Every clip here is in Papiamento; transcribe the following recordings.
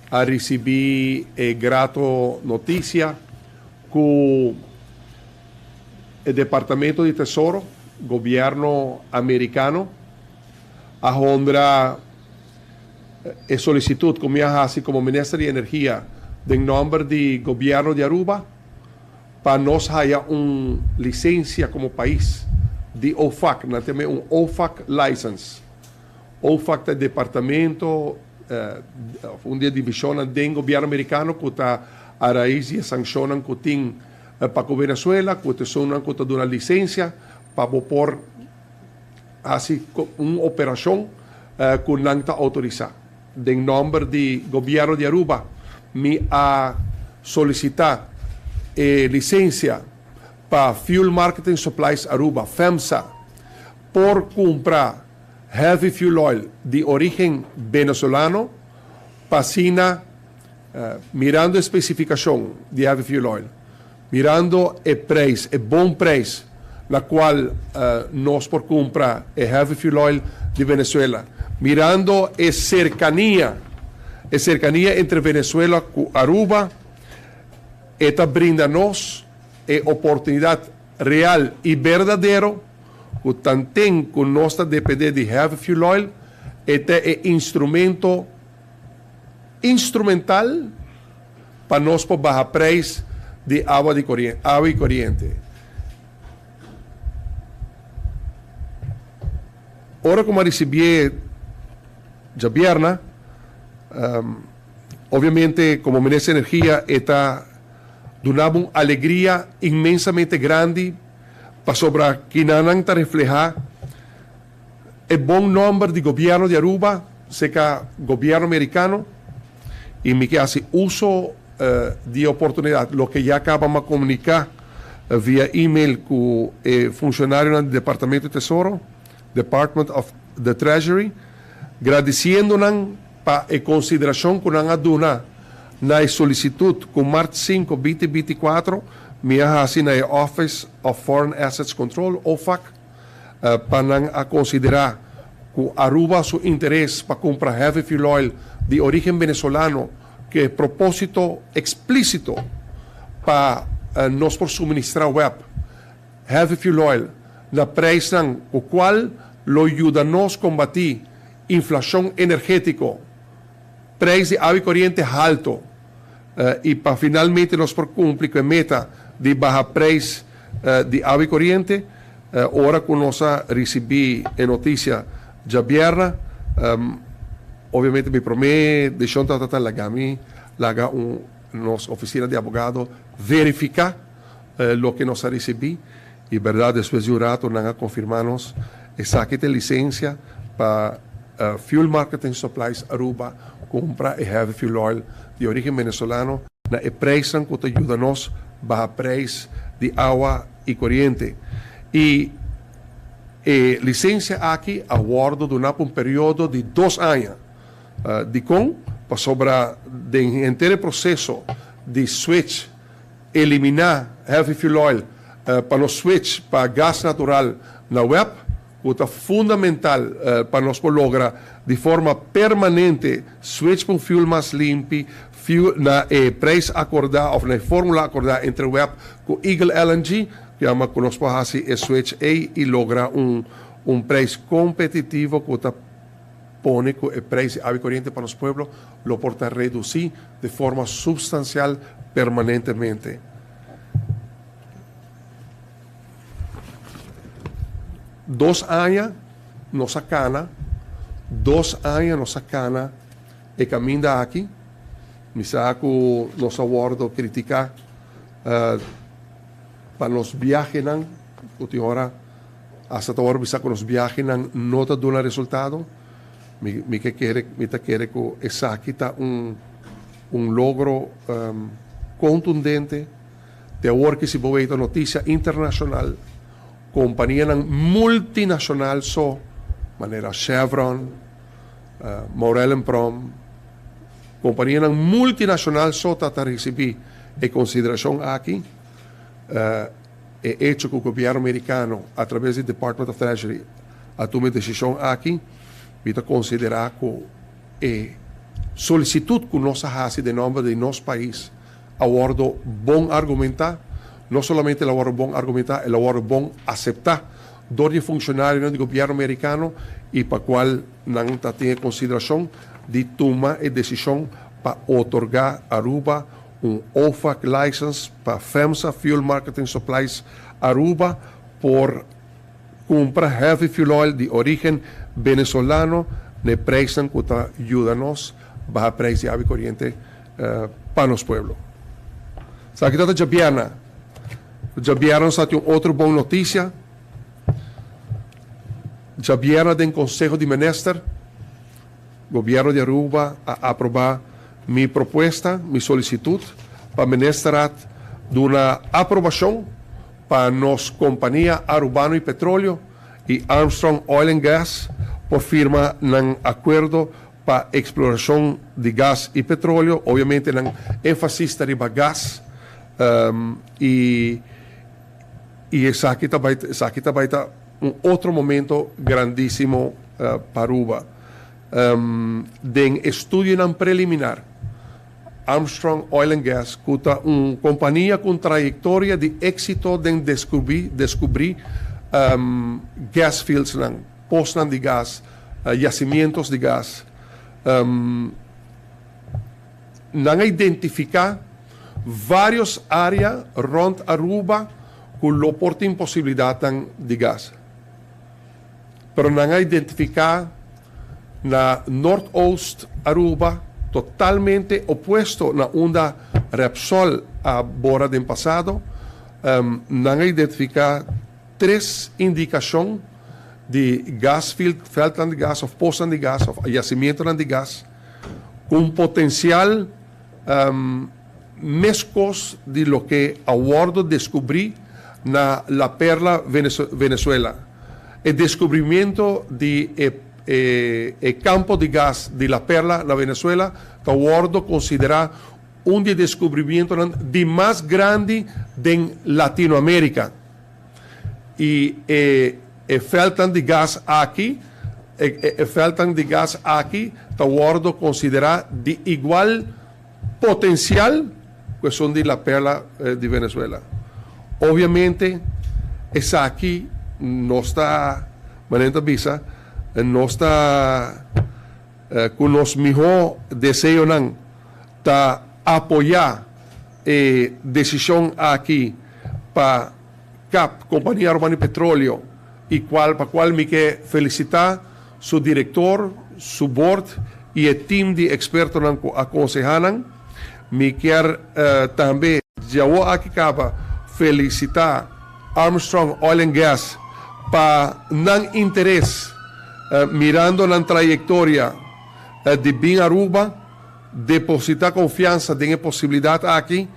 a ricibi e grato noticia cu e Departamento di Tesoro, Gobierno Americano, a honra e solicitud cu mi a haci como Minister di Energia den nomber di Gobierno di Aruba pa nos haya un licencia como pais di OFAC, nan ta yama e un OFAC license. OFAC ta e departamento of un di e divisionnan den Gobierno Americano cu ta a raiz di e sanccionnan cu tin pa cu Venezuela, cu ta esunnan cu ta duna licencia pa bo por haci un operacion cu nan ta autorisa. Den nomber di Gobierno di Aruba mi a solicita e licencia pa Fuel Marketing Supplies Aruba, FEMSA, por cumpra heavy fuel oil di origen Venezolano pa asina mirando e specificacion di heavy fuel oil, mirando e prijs, e bon prijs na cual nos por cumpra e heavy fuel oil di Venezuela, mirando e cercania, e cercania entre Venezuela cu Aruba, e ta brinda nos e oportunidad real y berdadero cu tanten cu nos ta depende di heavy fuel oil, e ta e instrumento instrumental pa nos por baha prijs di awa di awa y coriente. Ora cu mi a ricibié djabierna, obviamente como Minister di Energia e ta duna bo un alegria inmensamente grandi pasobra kinanan ta refleha e bon nomber di gobierno di Aruba seca gobierno Mericano y mi ke haci uso di e oportunidad loke ya caba mi a comunica via email cu e funcionarionan di Departamento di Tesoro, Department of the Treasury, gradiciendo nan pa e consideracion cu nan a duna na e solicitud cu mart sinku, binti binti kuatro mi a haci na e Office of Foreign Assets Control, OFAC, pa nan a considera cu Aruba su interes pa cumpra heavy fuel oil di origen Venezolano cu e proposito explicito pa nos por suministra web heavy fuel oil na prijsnan cu cual lo yuda nos combati inflacion energetico, prijs di awa y coriente halto y pa finalmente nos por cumpli cu e meta di baha prijs di awa y coriente. Ora cu nos a ricibi e noticia djabierna, obviamente mi prome decision tabata ta laga mi laga un nos oficina di abogado verifica loke nos a ricibi y berdad despues di un rato nan a confirma nos esaki ta e licencia pa Fuel Marketing Supplies Aruba cumpra e heavy fuel oil di origen Venezolano na e prijsnan cu ta yuda nos baha prijs di awa y coriente. Y e licencia aki a wordo duna pa un periodo di dos aña. Dicon? Pasobra den henter e proceso di switch, elimina heavy fuel oil pa nos switch pa gas natural na web, cu ta fundamental pa nos por logra di forma permanente switch pa un fuel mas limpi, fuel na e prijs acorda of na e formula acorda entre web cu Eagle LNG, yama cu nos por haci e switch ey y logra un un prijs competitivo cu ta pone cu e prijs di awa y coriente pa nos pueblo lo por ta reduci di forma substancial permanentemente. Dos aña nos a cana, dos aña nos a cana e caminda aki. Mi sa cu nos a wordo critica pa nos biahenan, cu tin ora hasta ta wordo bisa cu nos biahenan no ta duna resultado. Mi mi ke kere, mi ta kere cu esaki ta un un logro contundente. Te awor ki si bo wei ta noticia internacional, companianan multinacional so, manera Chevron, Maurel en Prom, companianan multinacional so ta ta ricibi e consideracion aki. E hecho cu gobierno Mericano a traves di Department of Treasury a tuma e decision aki, mi ta considera cu e. Solicitud cu nos a haci den nomber di nos pais a wordo bon argumenta. No solamente el a wordo bon argumenta, el a wordo bon acepta door di e funcionarionan di gobierno Mericano y pa cual nan ta tin e consideracion di tuma e decision pa otorga Aruba un OFAC license pa FEMSA Fuel Marketing Supplies Aruba por Kumpra heavy fuel oil di origen Venezolano na e prijsnan ku ta yuda nos baha prijs di awa i koriente pa nos pueblo. Esaki ta ta djabièrnè. Djabièrnè nos ta tin un otro bon notisia. Djabièrnè den Konseho di Minister, Gobièrnu di Aruba a aprobá mi propuesta, mi solisitut pa Ministerraad duna aprobashon pa nos kompania Arubano y Petroleo y Armstrong Oil and Gas por firma nan akuerdo pa eksplorashon di gas y petroleo. Obviamente nan énfasis ta riba gas y y esaki ta bai esaki ta bai ta un otro momento grandísimo pa Aruba. Den estudionan preliminar Armstrong Oil and Gas, ku ta un kompania ku un trayektoria di éksito den deskubrí deskubrí gas fieldsnan, posnan di gas, yasimientos di gas. Nan a identifiká vários área rònt Aruba ku lo por tin posibilidatnan di gas. Pero nan a identifiká na Noordoost Aruba, totalmente opuesto na unda Repsol a bora den pasado. Nan a identifiká tres indikashon di gasfield, veldnan di gas òf posnan di gas òf yasimientonan di gas ku un potensial meskos di loke a wòrdu deskubrí na La Perla, Venezuela. E deskubrimiento di e e kampo di gas di La Perla na Venezuela ta wòrdu konsiderá un di e deskubrimientonan di mas grandi den Latinoamérika. I e e vèltnan di gas aki e e vèltnan di gas aki ta wòrdu konsiderá di igual potensial ku esun di La Perla di Venezuela. Obviamente esaki nos ta, manera ta bisa, nos ta ku nos mihó deseonan ta apoyá e desishon aki pa cap, Kompania Arubano di Petroleo, i kual pa kual mi ke felisitá su direktor, su bord i e tim di ekspertonan ku a konsehá nan. Mi kier tambe djawo aki kaba felisitá Armstrong Oil and Gas pa nan interes mirando nan trayektoria di bin Aruba, depositá konfiansa den e posibilidat aki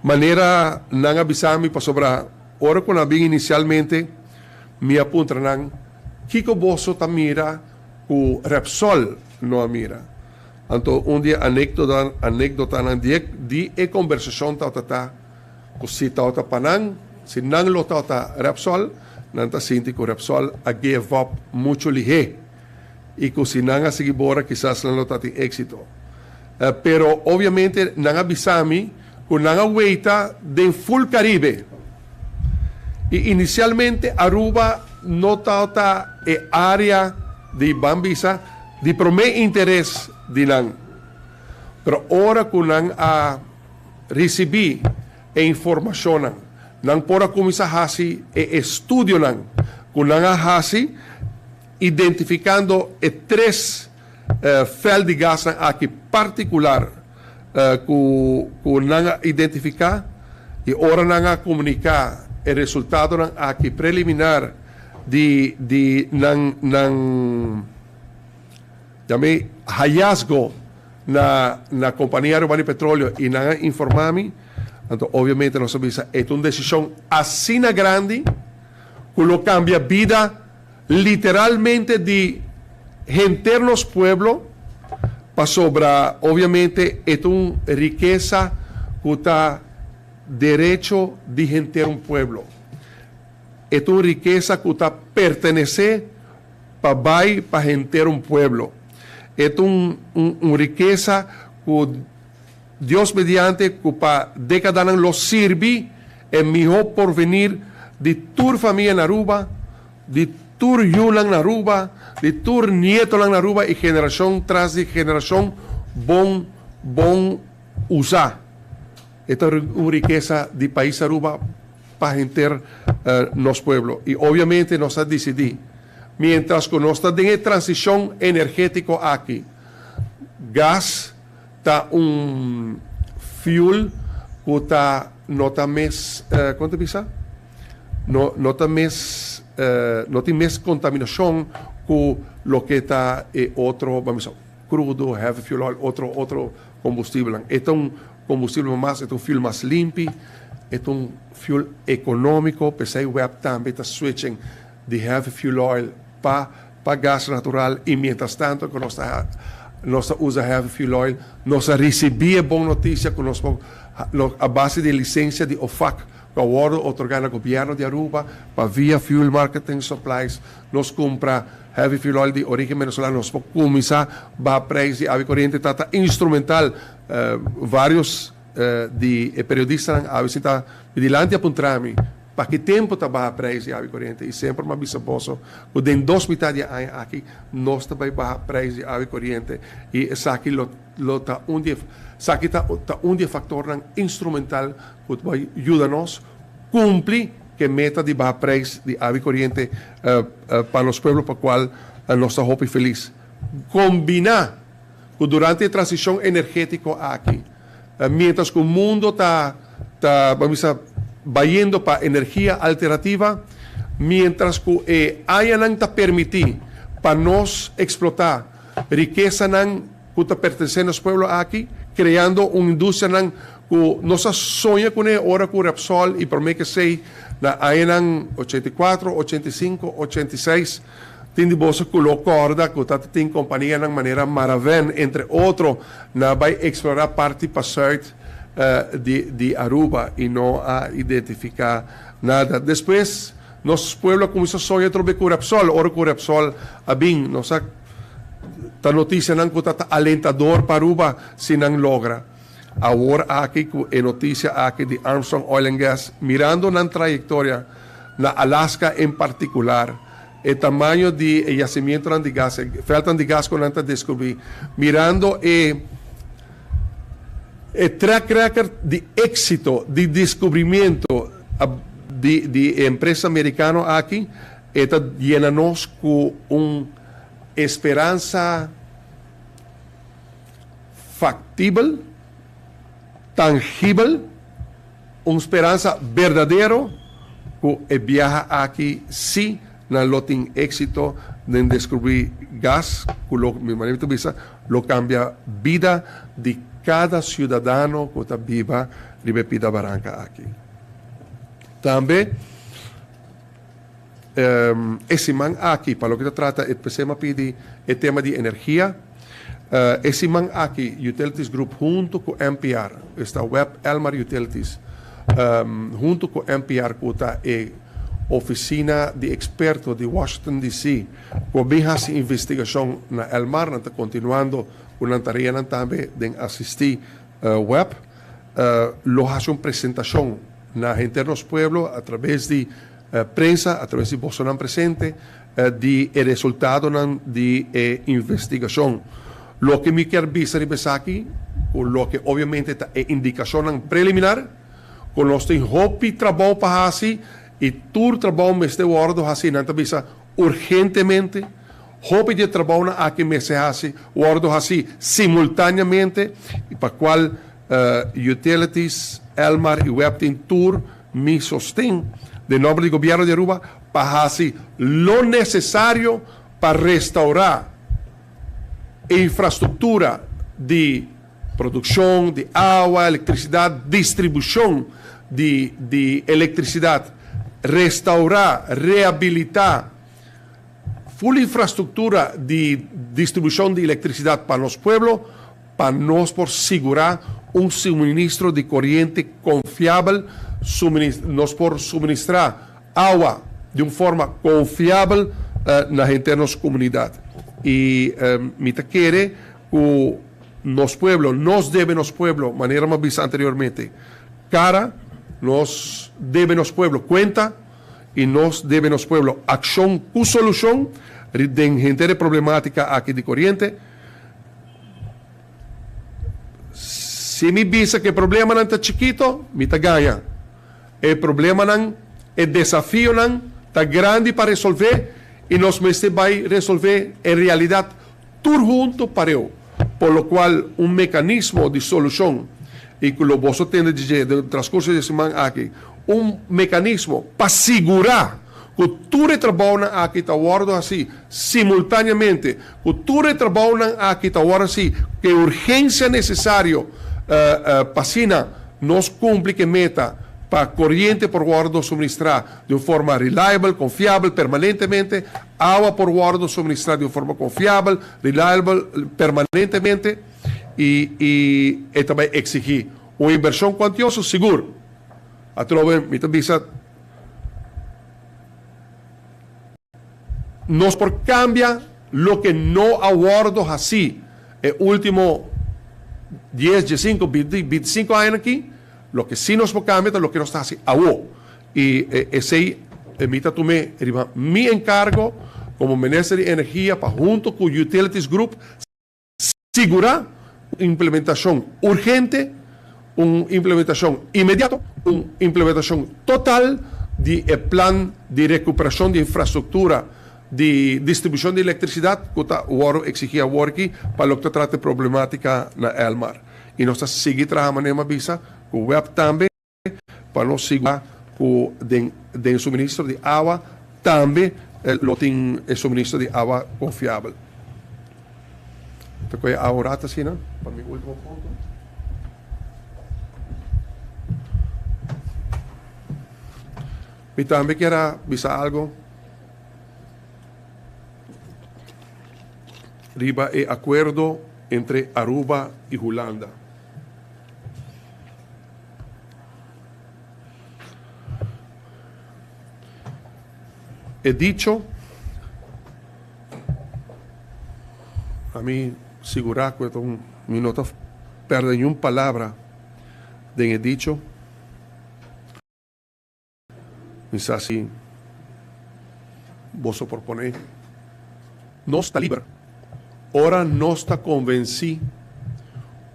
manera nan a bisa mi pasobra ora ku nan a bin inisialmente mi a puntra nan kiko boso ta mira ku Repsol no a mira. Anto un di e anekdotanan di e kombersashon tabata ta ku si tabata pa nan, si nan lo tabata Repsol, nan ta sinti ku Repsol a give up muchu lihé i ku si nan a sigui bora kisas nan lo ta tin éksito. Pero obviamente nan a bisa mi ku nan a weita den ful Karibe i inisialmente Aruba no tabata e área di ban bisa di promé interes di nan. Pero ora ku nan a risibí e informashonnan, nan por a kuminsá hasi e estudionan ku nan a hasi identifikando e tres vèlt di gasnan aki partikular ku ku nan a identifiká i ora nan a komuniká e resultadonan aki preliminar di di nan nan yam'é hayazgo na na Kompania Arubano di Petroleo i nan a informá mi, anto obviamente nos a bisa e ta un desishon asina grandi ku lo kambia bida literalmente di henter nos pueblo, pasobra obviamente e ta un rikesa ku ta derecho di henter un pueblo. E ta un rikesa ku ta pertenesé pa bai pa henter un pueblo. E ta un un rikesa ku Dios mediante ku pa dékadanan lo sirbi e mihó porvenir di tur famia na Aruba, di tur yunan na Aruba, di tur nietonan na Aruba i generashon tras di generashon bon bon usá. E ta un rikesa di pais Aruba pa henter nos pueblo. I obviamente nos a disidí, mientras ku nos ta den e transishon energétiko aki, gas ta un fuel ku ta no ta mes, kon ta bisa? No no ta mes, no tin mes kontaminashon ku loke ta e otro, ban bisa, krudo, heavy fuel oil, otro otro kombustibelnan. E ta un kombustibel mas, e ta un fuel mas limpi, e ta un fuel ekonómiko, p'esei web tambe ta switching di heavy fuel oil pa pa gas natural i mientras tanto ku nos ta nos ta usa heavy fuel oil nos a risibí e bon notisia ku nos por a base di e lisensia di OFAC ku a wòrdu otorgá na gobièrnu di Aruba pa via Fuel Marketing Supplies nos kumpra heavy fuel oil di origen venezolano nos por kuminsá baha preis di awa i koriente ta ta instrumental varios di e periodistanan awe sinta mi dilanti a puntra mi Pa ki tempu ta baha preis di awa i koriente? I semper mi a bisa boso ku den dos mitat di e aña aki nos ta bai baha preis di awa i koriente i esaki lo lo ta un di e esaki ta ta un di e faktornan instrumental ku ta bai yuda nos kumpli ku e meta di baha preis di awa i koriente pa nos pueblo pa kual nos ta hopi felis. Kombiná ku durante e transishon energétiko aki miéntras ku mundo ta ta ban bisa bayendo pa energia alternativa, miéntras ku e añanan ta permití pa nos eksplotá rikesanan ku ta pertenesé nos pueblo aki, kreando un industrianan ku nos a soña kuné ora ku Repsol i promé ke esei na añanan 84, 85, 86. Tin di boso ku lo kòrda ku ta tin kompanianan manera Maraven, entre otro, na bai eksplorá parti pa sùit di di Aruba i no a identifiká nada. Despues nos pueblo a kuminsá soña atrobe ku Repsol. Ora ku Repsol a bin, nos a ta notisianan ku ta ta alentador pa Aruba si nan logra. Awor aki ku e notisia aki di Armstrong Oil and Gas, mirando nan trayektoria na Alaska en partikular, e tamaño di e yacimientonan di gas, e veldnan di gas ku nan ta deskubrí, mirando e e track record di éksito di deskubrimiento di di e empresa merikano aki, e ta yena nos ku un esperansa faktibel, tangibel, un speransa berdadero ku e biaha aki sí nan lo tin éksito den deskubrí gas ku lo, mi manera mi ta bisa, lo kambia bida di kada siudadano ku ta biba riba e pida baranka aki. Tambe e siman aki, pa loke ta trata e p'esei mi a pidi e tema di energia, e siman aki Utilities Group hunto ku NPR, esta web Elmar Utilities, hunto ku NPR ku ta e ofisina di eksperto di Washington DC ku a bin hasi investigashon na Elmar, nan ta kontinuando ku nan tareanan tambe den asistí web, lo hasi un presentashon na henter nos pueblo a traves di Prensa, a traves di bosonan presente, di e resultadonan di e investigashon. Loke mi kier bisa riba esaki, ku loke obviamente ta e indikashonnan preliminar, ku nos tin hopi trabou pa hasi i tur trabou mester wòrdu hasi, nan ta bisa urgentemente. Hopi di e trabounan aki mester hasi wòrdu hasi simultaneamente i pa kual Utilities, Elmar i web tin tur Mi sosten den nomber di Gobierno di Aruba pa haci lo necesario pa restaura e infrastructura di produccion di awa, electricidad, distribucion di di electricidad, restaura, rehabilita full infrastructura di distribucion di electricidad pa nos pueblo, Pa nos por sigurá un suministro di koriente konfiabel, nos por suministrá awa di un forma konfiabel na henter nos komunidat. I mi ta kere ku nos pueblo, nos debe nos pueblo, manera mi a bisa anteriormente, kara, nos debe nos pueblo kuenta i nos debe nos pueblo akshon ku solushon den henter e problematika aki di koriente. Si mi bisa ku e problemanan ta chikito, mi ta gaña. E problemanan, e desafionan ta grandi pa resolvé i nos mester bai resolvé en realidat tur hunto pareu, por lo kual un mekanismo di solushon, i ku lo boso tende di dje den transkurso di e siman aki, un mekanismo pa sigurá ku tur e trabounan aki ta wòrdu hasí simultáneamente, ku tur e trabounan aki ta wòrdu hasí ku e urgensia nesesario pa asina nos kumpli ku e meta pa koriente por wòrdu suministrá di un forma reliable, konfiabel, permanentemente, awa por wòrdu suministrá di un forma konfiabel, reliable, permanentemente i i e ta bai eksigí un invershon kuantioso sigur. Atrobe mi ta bisa nos por kambia loke no a wòrdu hasí e último dies, diesinku, binti, bintisinku añanan aki. Loke sí nos por kambia ta loke nos ta hasi awo. I esei mi ta tum'é riba mi enkargo komo Minister di Energia pa hunto ku Utilities Group sigurá un implementashon urgente, un implementashon inmediato, un implementashon total di e plan di rekuperashon di infrastruktura di distribushon di elektrisidat ku ta wòrdu eksigí awor aki pa loke ta trata e problematika na Elmar. I nos ta sigui traha manera mi a bisa ku web tambe pa nos sigurá ku den den suministro di awa tambe lo tin e suministro di awa konfiabel. Ta kohe awa un rato asina pa mi ultimo punto. Mi tambe kier a bisa algo riba e akuerdo entre Aruba i Hulanda. E dicho, A mi sigurá ku e ta un, mi no ta pèrdè niun palabra den e dicho. Mi sa si boso por pone. Nos ta liber ora nos ta konvensí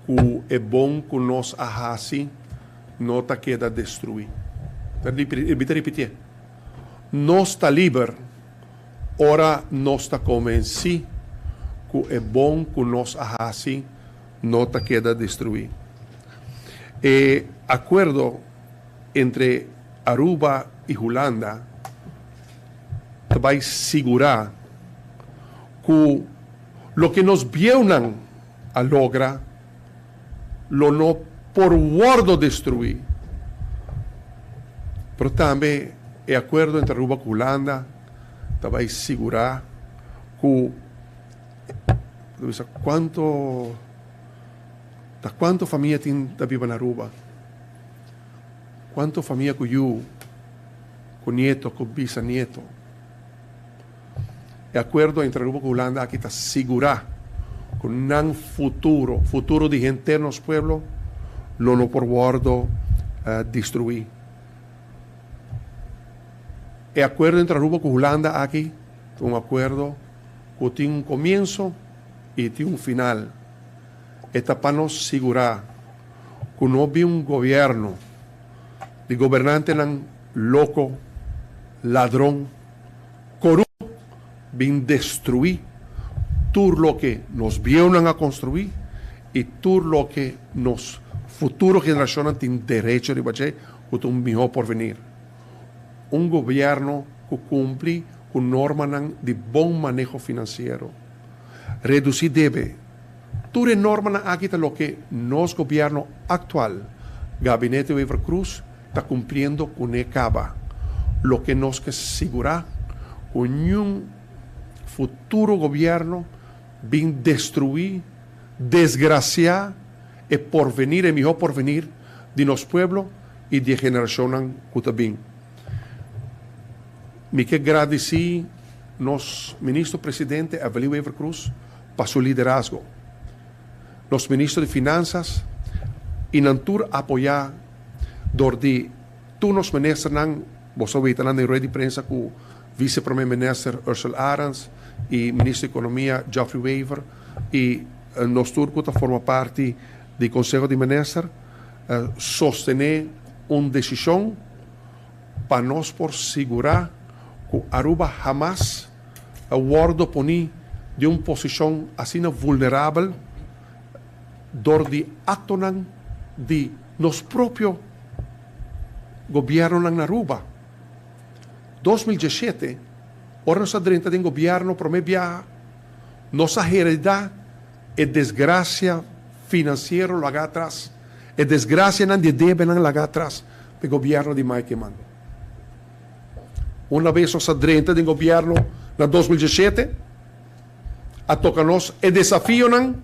ku e bon ku nos a hasi no ta keda destruí. Mi ta ripitié, Nos ta liber ora nos ta konvensí ku e bon ku nos a hasi no ta keda destruí. E akuerdo entre Aruba i Hulanda ta bai sigurá ku loke nos bieunan a logra lo no por wòrdu destruí. Pero tambe e akuerdo entre Aruba ku Hulanda ta bai sigurá ku ta kuantu ta kuantu famia tin ta biba na Aruba. Cuanto famia cu yu, cu nieto, cu bisanieto. E acuerdo entre Aruba cu Hulanda aki ta sigura cu nan futuro, futuro di henter nos pueblo, lo no por wordo destrui. E acuerdo entre Aruba cu Hulanda aki ta un acuerdo cu tin un comienso y tin un final. E ta pa nos sigura ku no bin un gobièrnu di gobernantenan loko, ladron, korupto bin destruí tur loke nos bieunan a konstruí i tur loke nos futuro generashonnan tin derecho riba dje ku ta un mihó porvenir. Un gobièrnu ku kumpli ku normanan di bon maneho finansiero, redusí debe, Tur e normanan aki ta loke nos gobierno actual, Gabinete Wever-Croes, ta cumpliendo cune caba. Loke nos ke sigura cu niun futuro gobierno bin destrui, desgracia e porvenir, e miho porvenir di nos pueblo y di e generacionnan cu ta bin. Mi ke gradici. nos Ministro Presidente Evelyn Wever-Croes pa su liderazgo, nos Ministro di Finanzas y nan tur apoya dor di tur nos ministernan, boso a weta nan den rueda di prensa cu Vice Prome Minister Ursell Arends y Ministro di Economia Geoffrey Wever y nos tur cu ta forma parti di Conseho di Minister sostene un decision pa nos por sigura cu Aruba hamas a wordo poni den un posicion asina vulnerabel dor di actonan di nos propio gobiernonan na Aruba. 2017, ora nos a drenta den gobierno prome biaha, nos a hereda e desgracia financiero laga atras, e desgracianan di e debenan laga atras pa e gobierno di Mike Eman. Una bes nos a drenta den gobierno na 2017, a toca nos e desafionan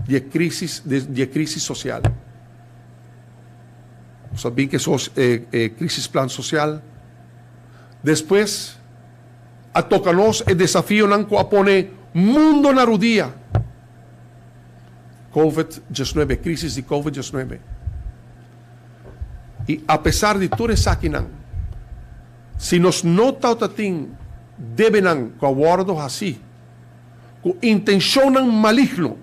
di e crisis di e crisis social. Nos a bin cu e e crisis plan social. Despues a toca nos e desafionan cu a pone mundo na rudia, Covid 19, e crisis di Covid 19. Y apesar di tur esakinan, si nos no tawata tin debenan cu a wordo haci cu intencionnan maligno,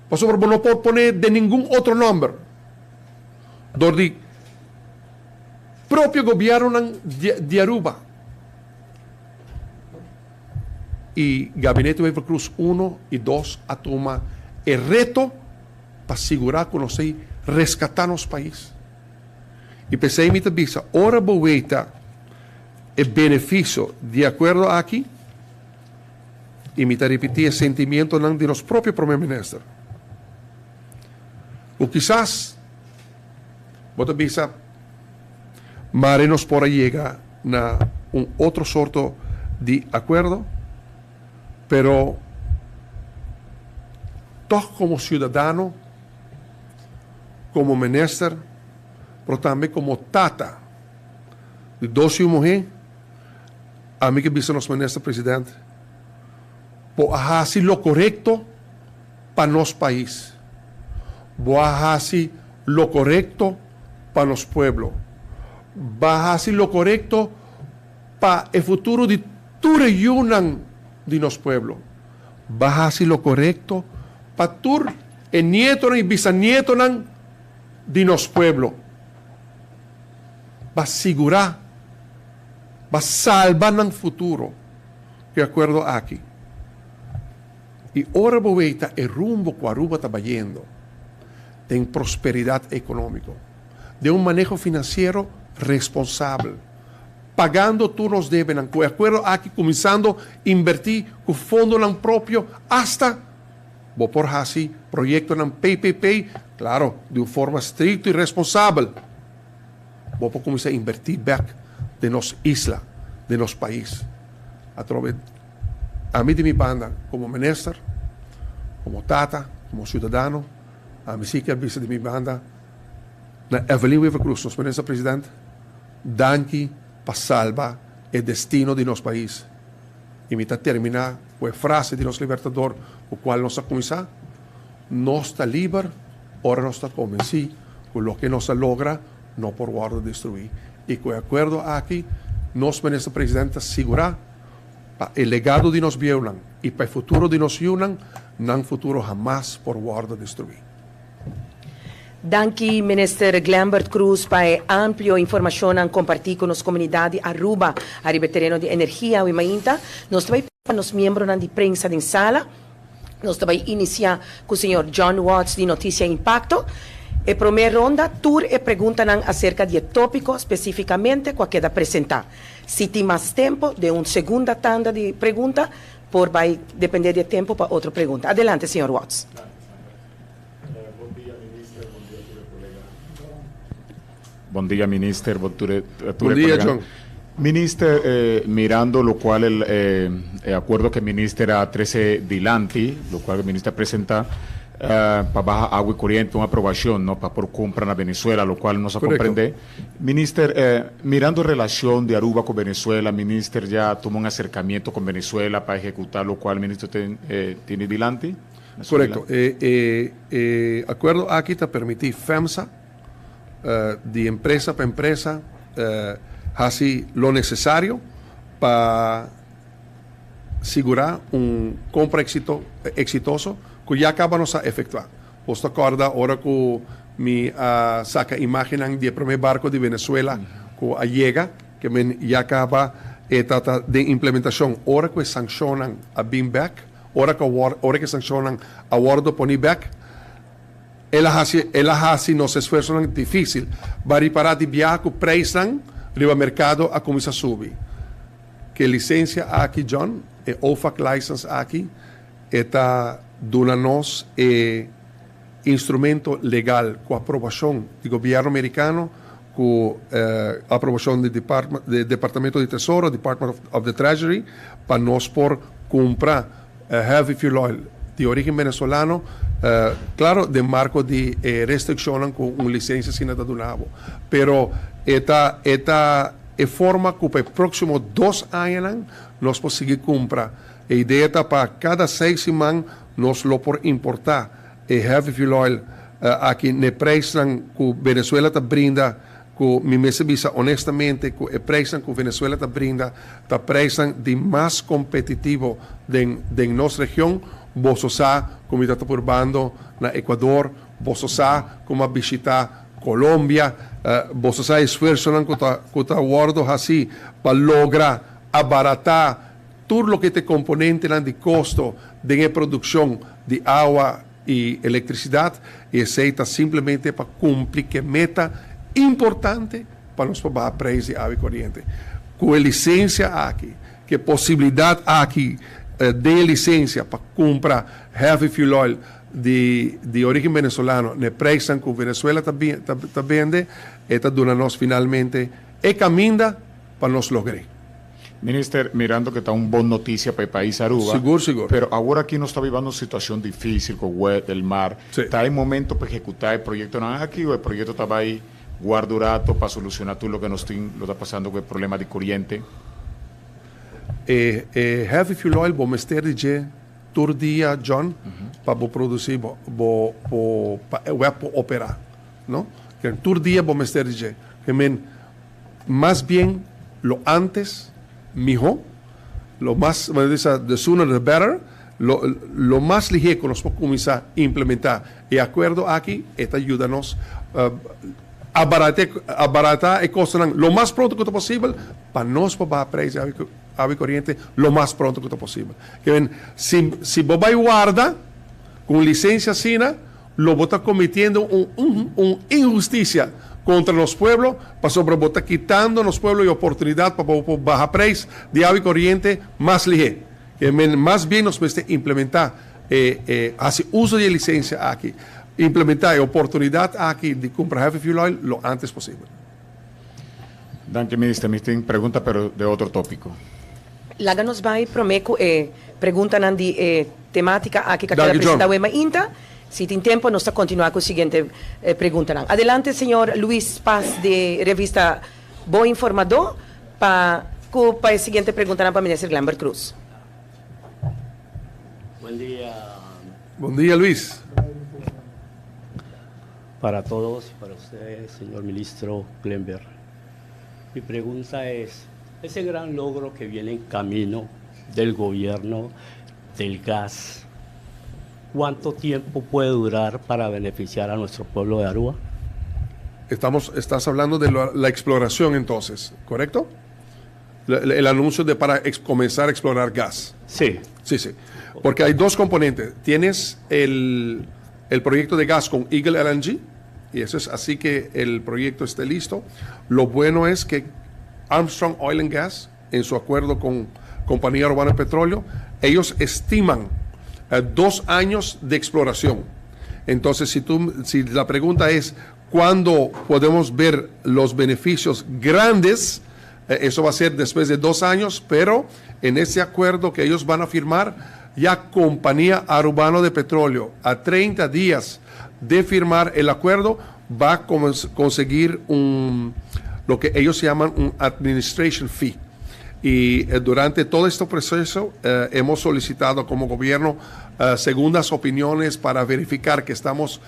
pasobra bo no por pone den ningun otro nomber dor di propio gobiernonan di Aruba y Gabinete Wever Croes uno y dos a tuma e reto pa sigura cu nos ei rescata nos pais. Y p'esey mi ta bisa, ora bo weita e beneficio di e acuerdo aki, y mi ta ripiti e sentimientonan di nos propio Prome Minister, cu kisas bo ta bisa, mare nos por a yega na un otro sorto di acuerdo, pero tog como ciudadano, como minister, pero tambe como tata di dos yu muhe, ami ke bisa nos minister president, bo a haci lo corecto pa nos pais, bo a haci lo corecto pa nos pueblo, ba haci lo corecto pa e futuro di tur e yunan di nos pueblo. Ba haci lo corecto pa tur e nietonan y bisanietonan di nos pueblo. Ba sigura, ba salba nan futuro cu e acuerdo aki. Y ora bo weita e rumbo cu Aruba ta bayendo den prosperidad economico, den un maneho financiero responsabel, pagando tur nos debenan, cu e acuerdo aki cuminsando inverti cu fondonan propio hasta bo por haci proyectonan PPP, claro, di un forma stricto y responsabel, bo por cuminsa inverti bek den nos isla, den nos pais. Atrobe ami di mi banda como minister, como tata, como ciudadano, ami si kier bisa di mi banda na Evelyn Wever-Croes, nos minister president, Danki pa salba e destino di nos pais. Y mi ta termina cu e frase di nos Libertador cu cual nos a cuminsa, Nos ta liber ora nos ta convenci cu loke nos a logra no por wordo destrui. Y cu e acuerdo aki nos Minister President ta sigura pa e legado di nos bieunan y pa e futuro di nos yiunan, nan futuro hamas por wordo destrui. Danki Minister Glenbert Croes pa e amplio informacionnan comparti cu nos comunidad di Aruba ariba e tereno di energia awe mainta. Nos ta bay pa nos miembronan di prensa den sala. Nos ta bay inicia cu señor John Watts di Noticia Impacto. E prome ronda tur e preguntanan acerca di e topico specificamente cu a keda presenta. Si tin mas tempo den un segunda tanda di pregunta por bay depende di e tempo pa otro pregunta. Adelante señor Watts. Bon dia minister, bon dia tur e colega. Bon dia minister, bon tur e Bon dia John. Minister, mirando locual el e acuerdo que minister a trece dilanti, locual minister a presenta, Pa baha awa y coriente, un aprobacion no pa por cumpra na Venezuela, locual nos a comprende. Minister, mirando relacion di Aruba cu Venezuela, Minister ya tuma un acercamiento con Venezuela pa ehecuta locual Minister tene dilanti? Correcto. E e acuerdo aki ta permiti FEMSA di empresa pa empresa haci lo necesario pa sigurá un kompra eksitoso ku ya kaba nos a efektuá. Bos ta kòrda ora ku mi a saka imágennan di e promé barko di Venezuela ku a yega, ke men ya kaba e ta ta den implementashon. Ora ku e sankshonnan a bin bèk, ora ku ora ku e sankshonnan a wòrdu poní bèk, el a hasi el a hasi nos esfuersonan difísil. Bo a ripará di biaha ku preisnan riba merkado a kuminsá subi. Ke lisensia aki, John, e OFAC license aki, e ta duna nos e instrumento legal ku aprobashon di gobièrnu merikano, ku aprobashon di di Departamento di Tesoro, Department of the Treasury, pa nos por kumpra heavy fuel oil di origen venezolano, klaro den marko di e restrikshonnan ku un lisensia asina ta duna bo. Pero e ta e ta E forma ku pa e próksimo dos añanan nos por sigui kumpra. E idea ta pa kada seis siman nos lo por importá e heavy fuel oil aki n'e preisnan ku Venezuela ta brinda, ku mi mester bisa honestamente ku e preisnan ku Venezuela ta brinda ta preisnan di mas kompetitivo den den nos region. Boso sa ku mi ta ta purbando na Ecuador, boso sa ku mi a bishita Colombia, boso sa esfuersonan cu ta cu ta wordo haci pa logra abarata tur loke ta e componentenan di costo den e produccion di awa y electricidad, y esey ta simplemente pa cumpli cu e meta importante pa nos por baha prijs di awa y coriente. Cu e licencia aki, cu e posibilidad aki den e licencia pa cumpra heavy fuel oil, di di origen venezolano n'e prijsnan ku Venezuela ta ta bende, e ta duna nos finalmente e kaminda pa nos logr'é. Minister, mirando ku ta un bon notisia pa e pais Aruba, Sigur, sigur. pero awor aki nos ta bibando un situacion dificil ku wet del mar. Sí. Ta e momento pa ehecuta e proyectonan aki o e proyecto ta bay guarda un rato pa soluciona tur loke nos tin lo ta pasando ku e problema di coriente? E e heavy fuel oil bo mester di dje Tur dia, John, pa bo produci bo, bo, bo, pa e web por opera, no? Ken tur dia bo mester di dje. Ke men, mas bien lo antes, miho. Lo mas, bo ta bisa, the sooner the better. Lo, lo mas lihé ku nos por kuminsá implementá e akuerdo aki, e ta yuda nos abarata, abarata e kostonan lo mas pronto ku ta posibel pa nos por baha prijs di awe. Awe koriente lo mas pronto ku ta posibel. Ke men, si si bo bai warda ku un lisensia asina, lo bo ta kometiendo un un un inhustisia kontra nos pueblo, pasobra bo ta kitando nos pueblo e oportunidat pa bo por baha preis di awe koriente mas lihé. Ke men, mas bien nos mester implementá e e hasi uso di e lisensia aki, implementá e oportunidat aki di kumpra heavy fuel oil lo antes posibel. Danki minister, mi tin pregunta pero de otro topico. Laga nos bai prome ku e preguntanan di e tematica aki ku a keda presenta awe mainta. Si tin tempo nos ta continua ku siguiente preguntanan. Adelante señor Luis Paz di revista Bo Informadó pa ku pa e siguiente preguntanan pa minister Glenbert Croes. Buen dia. Bon dia Luis. Para todos, para usted, señor ministro Glenber. Mi pregunta es, ese gran logro que viene en camino del gobierno del gas, ¿cuánto tiempo puede durar para beneficiar a nuestro pueblo de Aruba? Estamos, estás hablando de la, la exploración entonces, ¿correcto? El anuncio de para ex, comenzar a explorar gas. Sí. Sí, sí. Porque hay dos componentes. Tienes el, el proyecto de gas con Eagle LNG, y eso es así que el proyecto esté listo. Lo bueno es que Armstrong Oil and Gas, en su acuerdo con Compañía Urbana de Petróleo, ellos estiman eh, dos años de exploración. Entonces, si, tú, si la pregunta es cuándo podemos ver los beneficios grandes, eh, eso va a ser después de dos años, pero en ese acuerdo que ellos van a firmar, Ya Compania Arubano de Petróleo a 30 dias de firmar el acuerdo va a conseguir un lo que ellos llaman un administration fee. Y durante todo este proceso hemos solicitado como gobierno segundas opiniones para verificar que estamos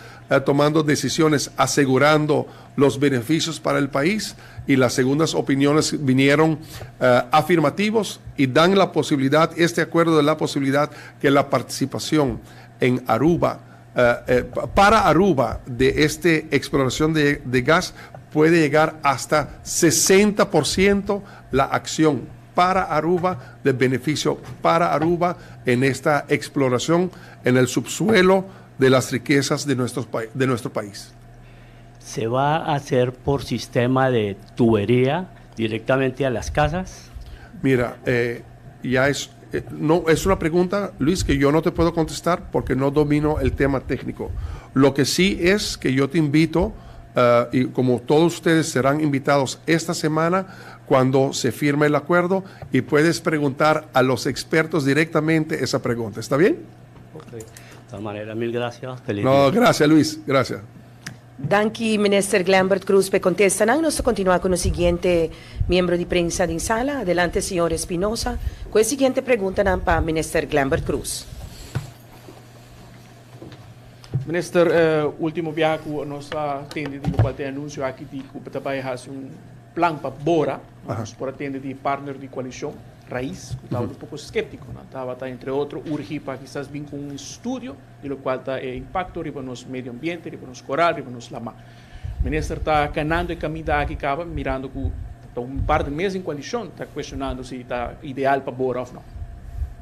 tomando decisiones asegurando los beneficios para el país y las segundas opiniones vinieron afirmativos y dan la posibilidad, este acuerdo da la posibilidad que la participación en Aruba, para Aruba de esta exploración de gas puede llegar hasta 60% la acción para Aruba, de beneficio para Aruba en esta exploración en el subsuelo de las riquezas de nuestro país. ¿Se va a hacer por sistema de tubería directamente a las casas? Mira, ya es, no, es una pregunta, Luis, que yo no te puedo contestar porque no domino el tema técnico. Lo que sí es que yo te invito, y como todos ustedes serán invitados esta semana cuando se firme el acuerdo, y puedes preguntar a los expertos directamente esa pregunta. ¿Está bien? Ok. De todas maneras, mil gracias. Feliz No, día. Gracias, Luis. Gracias. Danki, Minister Glenbert Croes, pa contesta. Nos ta continua cu e siguiente miembro di prensa den sala. Adelante, señor Espinosa. Cu e siguiente pregunta pa Minister Glenbert Croes? Minister, ultimo biaha cu nos a tende di locual tin anuncio aki di cu ta bay haci un plan pa bora, nos por a tende di partner di coalicion, Raiz, cu tabata un poco sceptico. No? Tabata, entre otro, urgi pa kisas bin cu un estudio di locual ta e impacto riba nos medio ambiente, riba nos coral, riba nos lama. Minister ta canando e caminda aki caba, mirando cu ta un par di mes den coalicion ta cuestionando si ta ideal pa bora of no.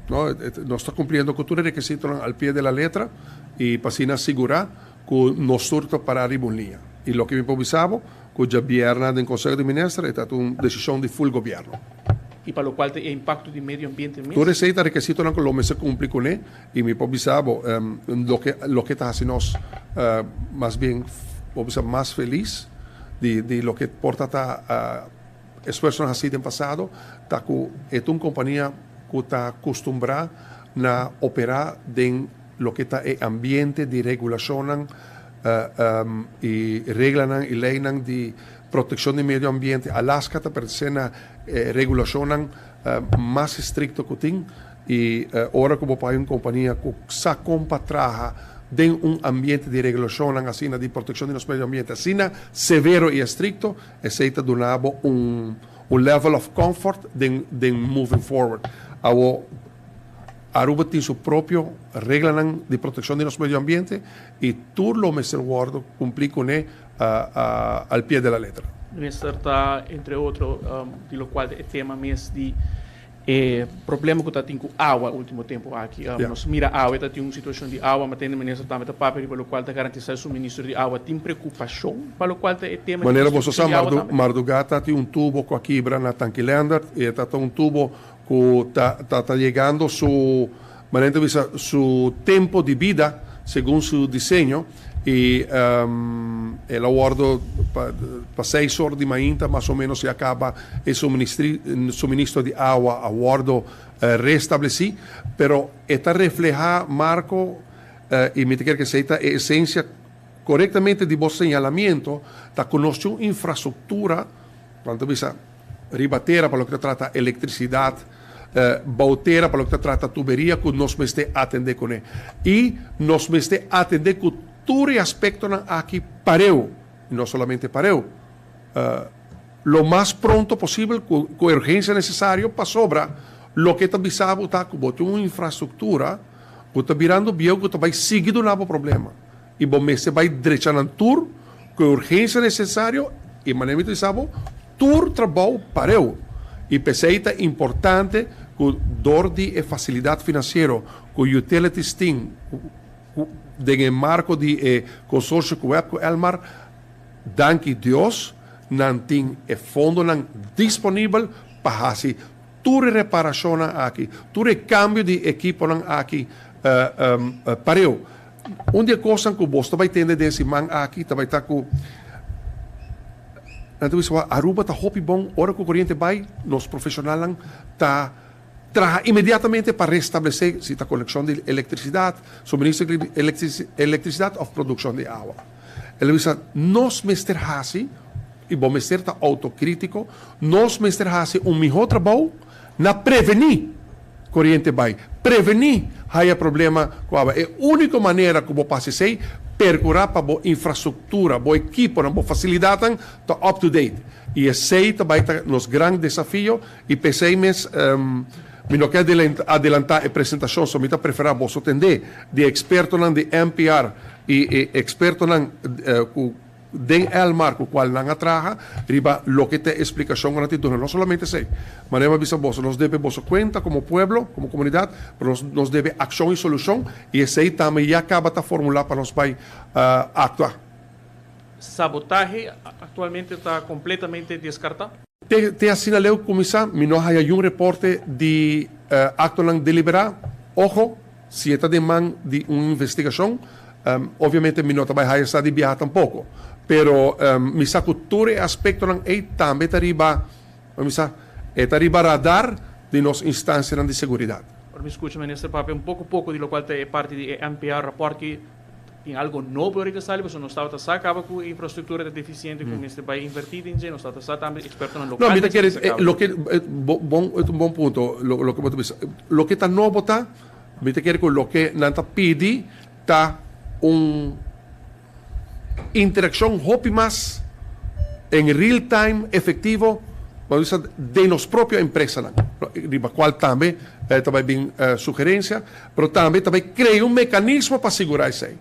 No, nos ta cumpliendo cu tur e requisitonan al pie de la letra y pa asina asegura cu nos tur ta para riba un liña. Y loke mi por bisa bo, cu diabierna den Conseho di Minister e ta un decision di full gobierno. Y pa locual ta e impacto di medio ambiente mes? Tur esey ta requisitonan cu lo mester cumpli cune y mi por bisa bo, loke ta haci nos mas bien, por bisa, mas feliz di loke por ta ta esfuerzonan haci den pasado, ta cu e ta un compania cu ta acostumbra na opera den loke ta e ambiente di regulacionnan y reglanan y leynan di proteccion di medio ambiente. Alaska ta pertenece na regulacionnan mas estricto cu tin y ora cu bo por hay un compania cu sa con pa traha den un ambiente di regulacionnan asina di proteccion di nos medio ambiente asina severo y estricto, esey ta duna bo un level of comfort den moving forward. Awo Aruba tin su propio reglanan di proteccion di nos medio ambiente y tur lo mester wordo cumpli cune al pie de la letra. Minister, ta entre otro di locual e tema mes di e problema cu ta tin cu awa ultimo tempo aki. Nos mira awa ta tin un situacion di awa, ma tende minister tambe ta papia riba locual ta garantisa e suministro di awa. Tin preocupacion pa locual ta e tema di Manera boso sa, distribucion di awa tambe? Mardugata tin un tubo cu a kibra na Tanki Leendert y ta un tubo cu ta yegando su, manera ta bisa, su tempo di bida segun su diseño y el a wordo pa 6 or di mainta mas o menos ya caba e suministro di awa a wordo restableci, pero e ta refleha, Marco, y mi ta kere cu esey ta e esencia corectamente di bo señalamento, ta conoce un infraestructura, cuanto bisa, riba tera pa loke ta trata electricidad, bou tera pa loke ta trata tuberia cu nos mester atende cune. Y nos mester atende cu tur e aspectonan aki pareu, no solamente pareu, lo mas pronto posibel cu urgencia necesario pasobra loke ta bisa bo ta cu bo tin un infraestructura cu ta birando bieu cu ta bay sigui duna bo problema. Y bo mester bay drecha nan tur cu urgencia necesario y manera mi ta bisa bo, tur trabou pareu. Y p'esey ta importante cu door di e facilidad financiero cu utilities tin den e marco di e consorcio cu web cu Elmar, danki Dios, nan tin e fondonan disponibel pa haci tur e reparacionnan aki, tur e cambio di equiponan aki pareu. Un di e cosnan cu bo ta bay tende den siman aki, ta bay ta cu nan ta bisa, Aruba ta hopi bon, ora cu coriente bay, nos profesionalnan ta Traha inmediatamente pa restablesé si ta konekshon di elektrisidat, suministro di elektrisidat òf produkshon di awa. El a bisa, Nos mester hasi, i bo mester ta outokritiko, nos mester hasi un mihó trabou na prevení koriente bai, prevení haya problema ku awa. E úniko manera ku bo por hasi esei, perkurá pa bo infrastruktura, bo ekiponan, bo fasilidatnan ta up to date. I esei ta bai ta nos gran desafio i p'esei mes mi no ke adelantá e presentashon, so mi ta preferá boso tendé di e ekspertonan di NPR i e ekspertonan ku den Elmar ku kual nan a traha riba loke ta e splikashon ku nan tin duna. No solamente esei, manera mi a bisa boso, nos debe boso kuenta komo pueblo, komo komunidat, pero nos nos debe akshon i solushon i esei tambe ya kaba ta formulá pa nos bai aktua. Sabotahe aktualmente ta kompletamente deskartá? Te te asina leu kuminsá mi no a haya yun reporte di aktonan deliberá. Ojo, si e ta den man di un investigashon, obviamente mi no ta bai haya sa di biaha tampoko. Pero mi sa ku tur e aspektonan ei tambe ta riba, mi sa, e ta riba radar di nos instansianan di seguridat. Ora mi skucha Minister papia un poko poko di lokual ta e parti di e NPA rapòrt ki tin algo nobo ahorita sali pasobra nos tabata sa kaba ku e infrastruktura ta defisiente ku mester bai invertí den dje, nos tabata sa tambe ekspertonan lokal. No, mi ta kere loke bon e ta un bon punto loke bo ta bisa. Loke ta nobo ta mi ta kere ku loke nan ta pidi ta un interakshon hopi mas en real time efektivo bo bisa den nos propio empresanan riba kual tambe ta bai bin sugerensia pero tambe ta bai krea un mekanismo pa sigurá esei.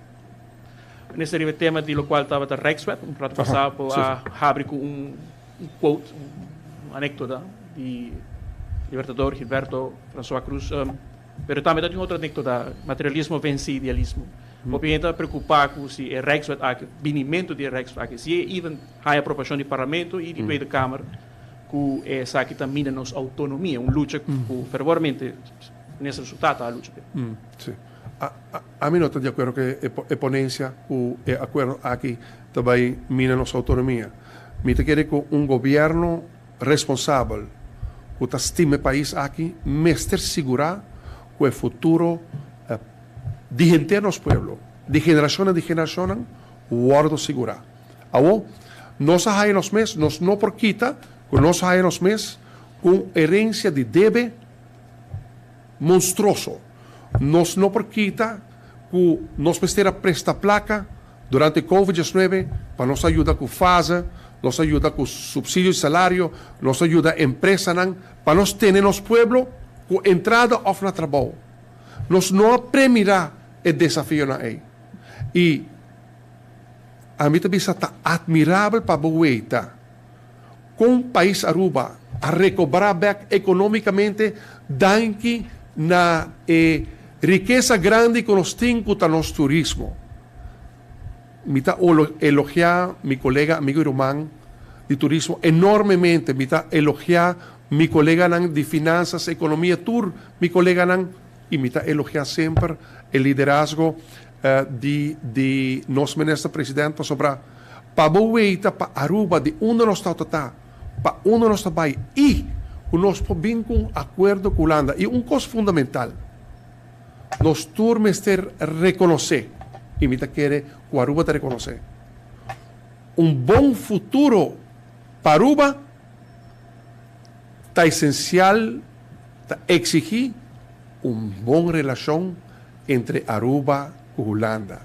Minister riba e tema di lokual tabata Rijkswet un rato pasá bo a habri ku un quote, un anekdota di Libertador Gilberto Francois Cruz. Pero tambe ta tin otro anekdota, materialismo vense idealismo. Hopi hende ta preocupa cu si e Rijkswet aki, binimento di e Rijkswet aki, si e even haya aprobacion di Parlamento y di Tweede Kamer, cu esaki ta mina nos autonomia, un lucha cu fervormente Minister su tata a lucha p'e. Si. Ami no ta di acuerdo cu e ponencia cu e acuerdo aki ta bay mina nos autonomia. Mi ta kere cu un gobierno responsabel ku ta stima e pais aki mester sigurá ku e futuro di henter nos pueblo, di generashonnan di generashonnan, wòrdu sigurá. Awor, nos a haya nos mes, nos no por kita ku nos a haya nos mes ku un herensia di debe monstruoso. Nos no por kita ku nos mester a presta plaka Durante Covid 19, pa nos a yuda ku fase, nos a yuda ku supsidio di salario, nos a yuda empresanan pa nos tene nos pueblo ku entrada òf na trabou. Nos no a premirá e desafionan ei. I ami ta bisa ta atmirabel pa bo weita kon pais Aruba a rekobrá bèk ekonómikamente danki na e rikesa grandi ku nos tin ku ta nos turismo. Mi ta elogiá mi kolega, amigo i ruman di turismo enormemente. Mi ta elogiá mi koleganan di finansas, ekonomia, tur mi koleganan i mi ta elogiá semper e liderazgo di di nos minister president pasobra pa bo weita pa Aruba di unda nos ta ta, pa unda nos ta bai i ku nos por bin ku un akuerdo ku Hulanda. I un kos fundamental, nos tur mester rekonosé, i mi ta kere ku Aruba ta rekonosé, un bon futuro pa Aruba ta esensial, ta eksigí un bon relashon entre Aruba ku Hulanda.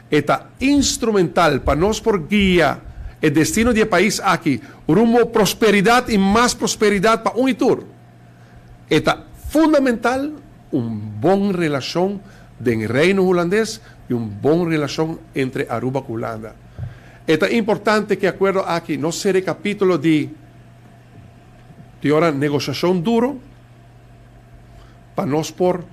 E ta instrumental pa nos por guia e destino di e pais aki rumbo prosperidat i mas prosperidat pa un i tur. E ta fundamental un bon relashon den Reino Hulandes i un bon relashon entre Aruba ku Hulanda. E ta importante ku e akuerdo aki no sera e kapitulo di di ora negoshashon duro pa nos por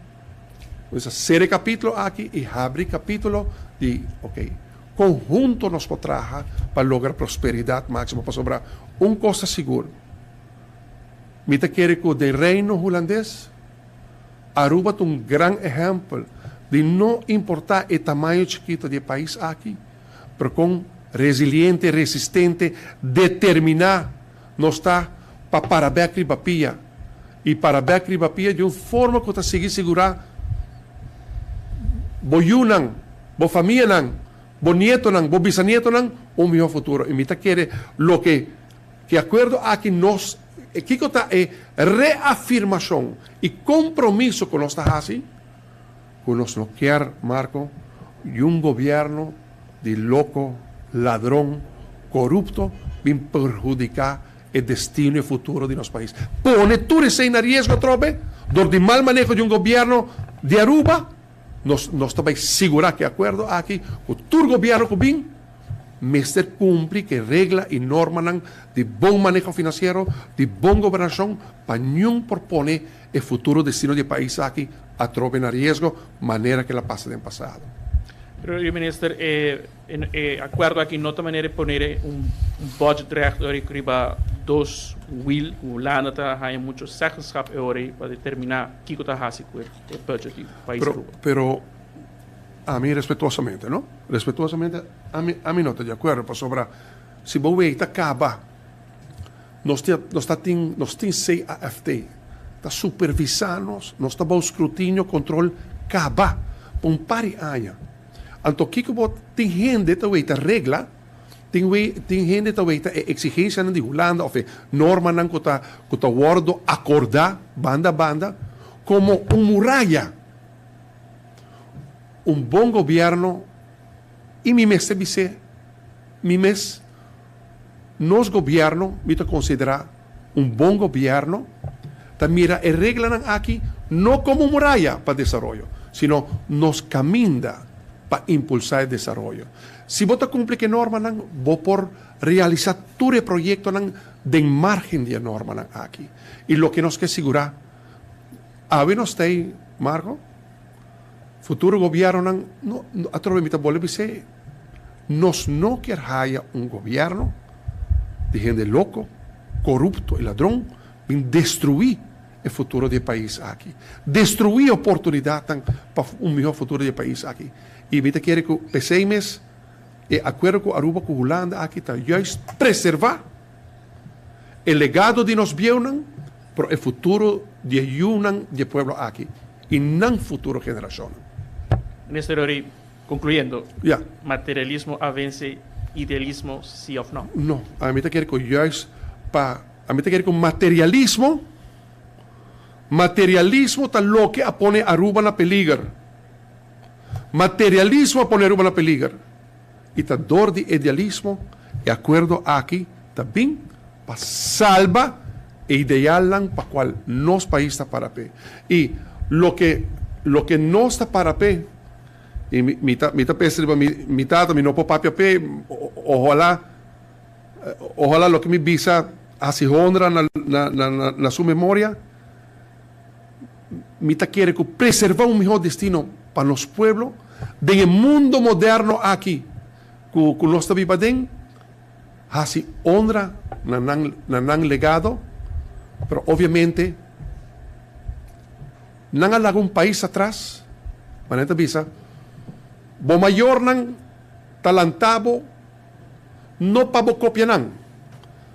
Nos a sera e capítulo aki y habri capítulo di, ok, con hunto nos por traha pa logra prosperidad máximo. Pasobra un cos ta sigur, mi ta kere cu den Reino Hulandes, Aruba ta un gran ehempel di no importa e tamaño chikito di e pais aki, pero con resiliente, resistente, determina nos ta pa para bek riba pia. i para bèk riba pia di un forma ku ta sigui sigurá bo yunan, bo famianan, bo nietonan, bo bisanietonan un mihó futuro. I mi ta kere loke ku e akuerdo aki nos, kiko ta e reafirmashon i kompromiso ku nos ta hasi, ku nos no kier, Marco, yun gobièrnu di loko, ladron, korupto bin perhudiká e destino i e futuro di nos pais. Pone tur esei na riesgo atrobe dor di mal maneho di un gobièrnu di Aruba. Nos nos ta bai sigurá ku e akuerdo aki ku tur gobièrnu ku bin mester kumpli ku e regla i normanan di bon maneho finansiero, di bon gobernashon pa niun por pone e futuro destino di e pais aki atrobe na riesgo manera ku el a pasa den pasado. Pero Minister, e e akuerdo aki no ta manera di pone un budget recht riba dos wiel ku Hulanda ta haña mucho zeggenschap e ora ei pa determiná kiko ta hasi ku e budget di pais Pero, Aruba. pero ami respetuosamente, no? Respetuosamente ami ami no ta di akuerdo pasobra si bo wei ta kaba nos tin nos ta tin nos tin CAFT ta supervisá nos, nos ta bou skrutinio, kontrol kaba pa un par di aña. Anto kiko bo tin hende ta wei ta regla, tin wei tin hende ta wei ta e eksigensianan di Hulanda òf e normanan ku ta ku ta wòrdu akordá banda banda komo un muraya. Un bon gobièrnu i mi mester bis'é mi mes nos gobièrnu mi ta konsiderá un bon gobièrnu ta mira e reglanan aki no komo un muraya pa desaroyo, sino nos kaminda pa impulsá e desaroyo. Si bo ta kumpli ku e normanan, bo por realisá tur e proyektonan den márgen di e normanan aki. I loke nos ke sigurá, awe nos ta ei, Marco, futuro gobièrnunan no, atrobe mi ta bolbe bis'é, Nos no kier haya un gobierno di hende loco, corupto y ladron bin destrui e futuro di e pais aki. Destrui oportunidadnan pa un miho futuro di e pais aki. Y mi ta kere cu pesey mes e acuerdo cu Aruba cu Hulanda aki ta juist preserva e legado di nos bieunan, pero e futuro di e yunan di e pueblo aki y nan futuro generacionnan. Minister Rory, Concluyendo, Ja. materialismo a vence idealismo si of no? No, ami ta kere ku juist pa, ami ta kere ku materialismo, materialismo ta loke a pone Aruba na peliger. Materialismo a pone Aruba na peliger. I ta dor di idealismo e akuerdo aki ta bin pa salba e idealnan pa kual nos pais ta para p'e. I loke, loke nos ta para p'e, I mi, mi ta, mi ta pensa riba mi, mi tata, mi no por papia p'e, ojalá, ojalá loke mi bisa hasi honra na, na, na, na su memoria. Mi ta kere ku preservá un mihó destino pa nos pueblo den e mundo moderno aki ku, ku nos ta biba aden, hasi honra na nan, na nan legado, pero obviamente, Nan a laga un pais atras, ma nan ta bisa, Bo mayornan ta lanta bo no pa bo kopia nan,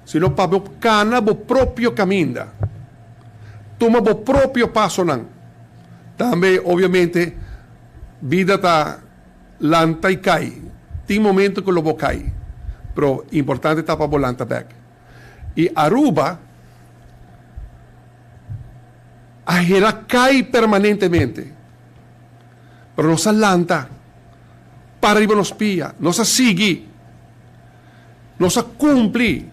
sino pa bo kana bo propio kaminda, tuma bo propio pasonan. Tambe, obviamente, bida ta lanta i kai. Tin momento ku lo bo kai, pero importante ta pa bo lanta bèk. I Aruba a hera kai permanentemente. Pero nos a lanta para riba nos pia, nos a sigui, nos a kumpli,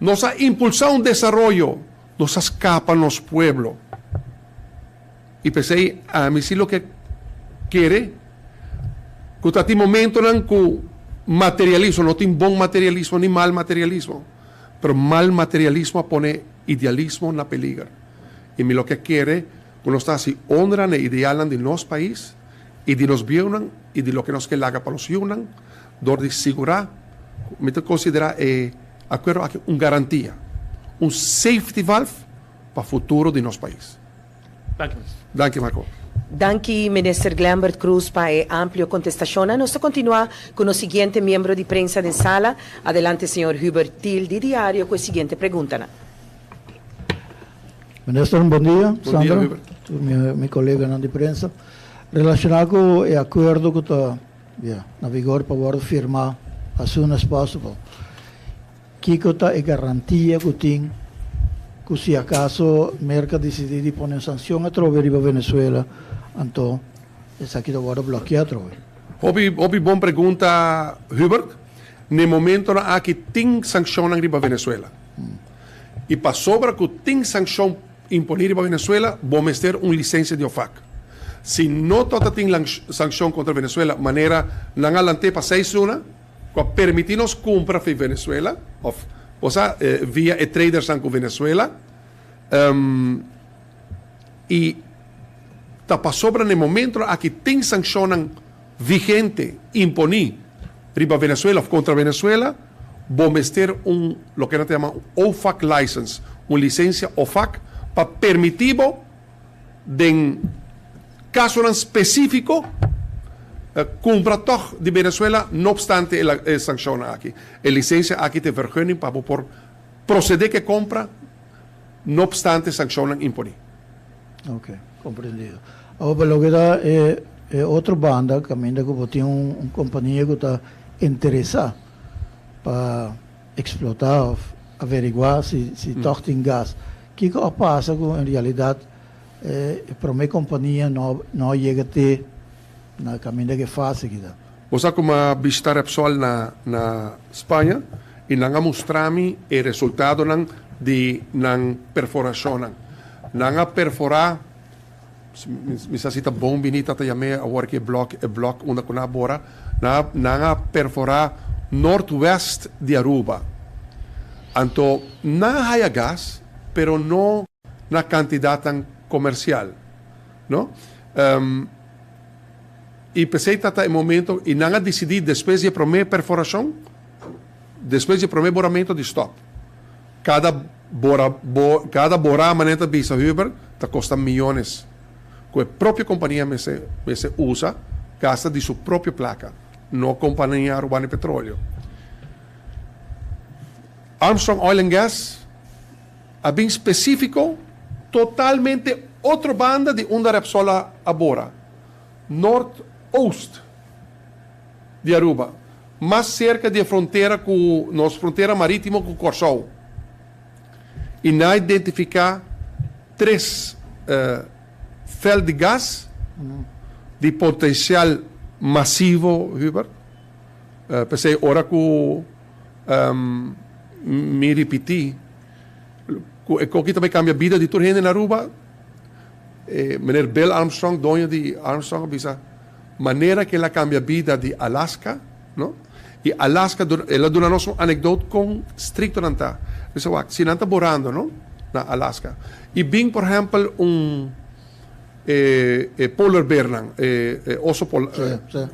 nos a impulsá un desaroyo, nos a skapa nos pueblo. I p'esei ami si loke kere ku ta tin momentonan ku materialismo, no tin bon materialismo ni mal materialismo, pero mal materialismo a pone idealismo na peliger. I mi loke kere ku nos ta hasi honra na e idealnan di nos pais i di nos bieunan i di loke nos ke laga pa nos yunan dor di sigurá ku mi ta konsiderá e akuerdo aki un garantia, un safety valve pa futuro di nos pais. Danki Minister. Danki Marco. Danki Minister Glenbert Croes pa e amplio contestacionnan. Nos ta continua cu nos siguiente miembro di prensa den sala. Adelante señor Hubert Thiel di Diario cu e siguiente preguntanan. Minister, bon dia. Bon dia, Sandra, Hubert. Tur mi coleganan di prensa. Relaciona cu e acuerdo cu ta, ya, na vigor pa wordo firma as soon as possible, kico ta e garantia cu tin cu si acaso Merca dicidi di pone un sancion atrobe riba Venezuela, anto esaki ta wordo blokia atrobe? Hopi, hopi bon pregunta, Hubert. N'e momentonan aki tin sanccionnan riba Venezuela. Y pasobra cu tin sanccion imponi riba Venezuela, bo mester un licencia di OFAC. Si no tota tin sanccion contra Venezuela, manera nan a lant'é pa seis luna, cu a permiti nos cumpra fi Venezuela, of, bo sa, via e tradersnan cu Venezuela, y ta pasobra n'e momentonan aki tin sanccionnan vigente imponi riba Venezuela of contra Venezuela, bo mester un loke nan ta yama un OFAC license, un licencia OFAC pa permiti bo den casonan specifico cumpra tog di Venezuela no obstante e sanccionnan aki. E licencia aki ta e vergunning pa bo por procede cu e compra no obstante sanccionnan imponi. Ok, comprendido. Awor pa loke ta e e otro banda caminda cu bo tin un compania cu ta interesa pa explota of averigua si si tog tin gas. Kico a pasa cu en realidad e prome compania no no a yega te na caminda cu e fase aki ta? Bo sa cu mi a bishita Repsol na na Spaña y nan a mustra mi e resultadonan di nan perforacionnan. Nan a perforá, mi sa si ta bon bini ta ta yam'é awor ki e blòk, e blòk unda ku nan a bora, nan a nan a perforá nortwest di Aruba. Anto nan a haya gas, pero no na kantidatnan komersial, no. I p'esei ta ta e momento, i nan a disidí despues di e promé perforashon, despues di e promé boramentu di stòp. Kada bora bo kada borá manera ta bisa Hubert ta kosta miyones ku e propio kompania mester mester usa gasta di su propio plaka no kompania Arubano di Petroleo. Armstrong Oil and Gas a bin spesifiko totalmente otro banda di unda Repsol a a bora, nort oost di Aruba. Mas serka di e frontera ku nos frontera maritimo ku Kòrsou i nan a identifiká tres vèlt di gas di potensial masivo, Hubert. P'esei ora ku mi ripití ku e koki ta bai kambia bida di tur hende na Aruba, meneer Bill Armstrong, doño di Armstrong a bisa, Manera ku el a kambia bida di Alaska, no? I Alaska, el a duna nos un anekdot kon strikto nan ta. Mi sa wak, si nan ta borando, no? Na Alaska. I bin, por ehèmpel, un e e polar bearnan, e e oso polar. Sí, sí.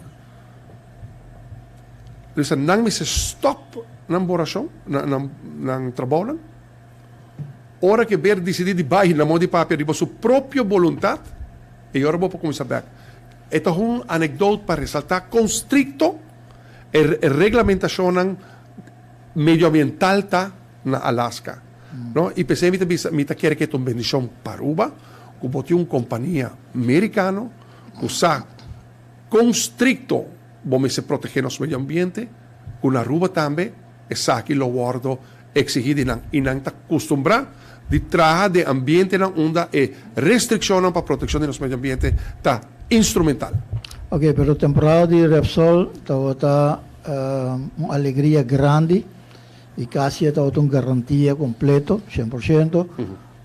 Mi sa, nan mester stòp nan borashon, nan nan nan trabounan. Ora ku e bear disidí di bai na moda di papia riba su propio boluntat, E ora bo por kuminsá bèk. E ta un anekdot pa resaltá kon strikto e reglamentashonnan medioambiental ta na Alaska. No? I p'esei mi ta bisa, mi ta kere ku e ta un bendishon pa Aruba ku bo tin un kompania merikano ku sa kon strikto bo mester protegé nos medio ambiente, ku na Aruba tambe esaki lo wòrdu Exigí di nan i nan ta kustumbrá di traha den ambientenan unda e restrikshonnan pa protekshon di nos medio ambiente ta instrumental. Ok, pero temporada di Repsol tabata un alegria grandi y casi e tabata un garantia completo, cien por ciento,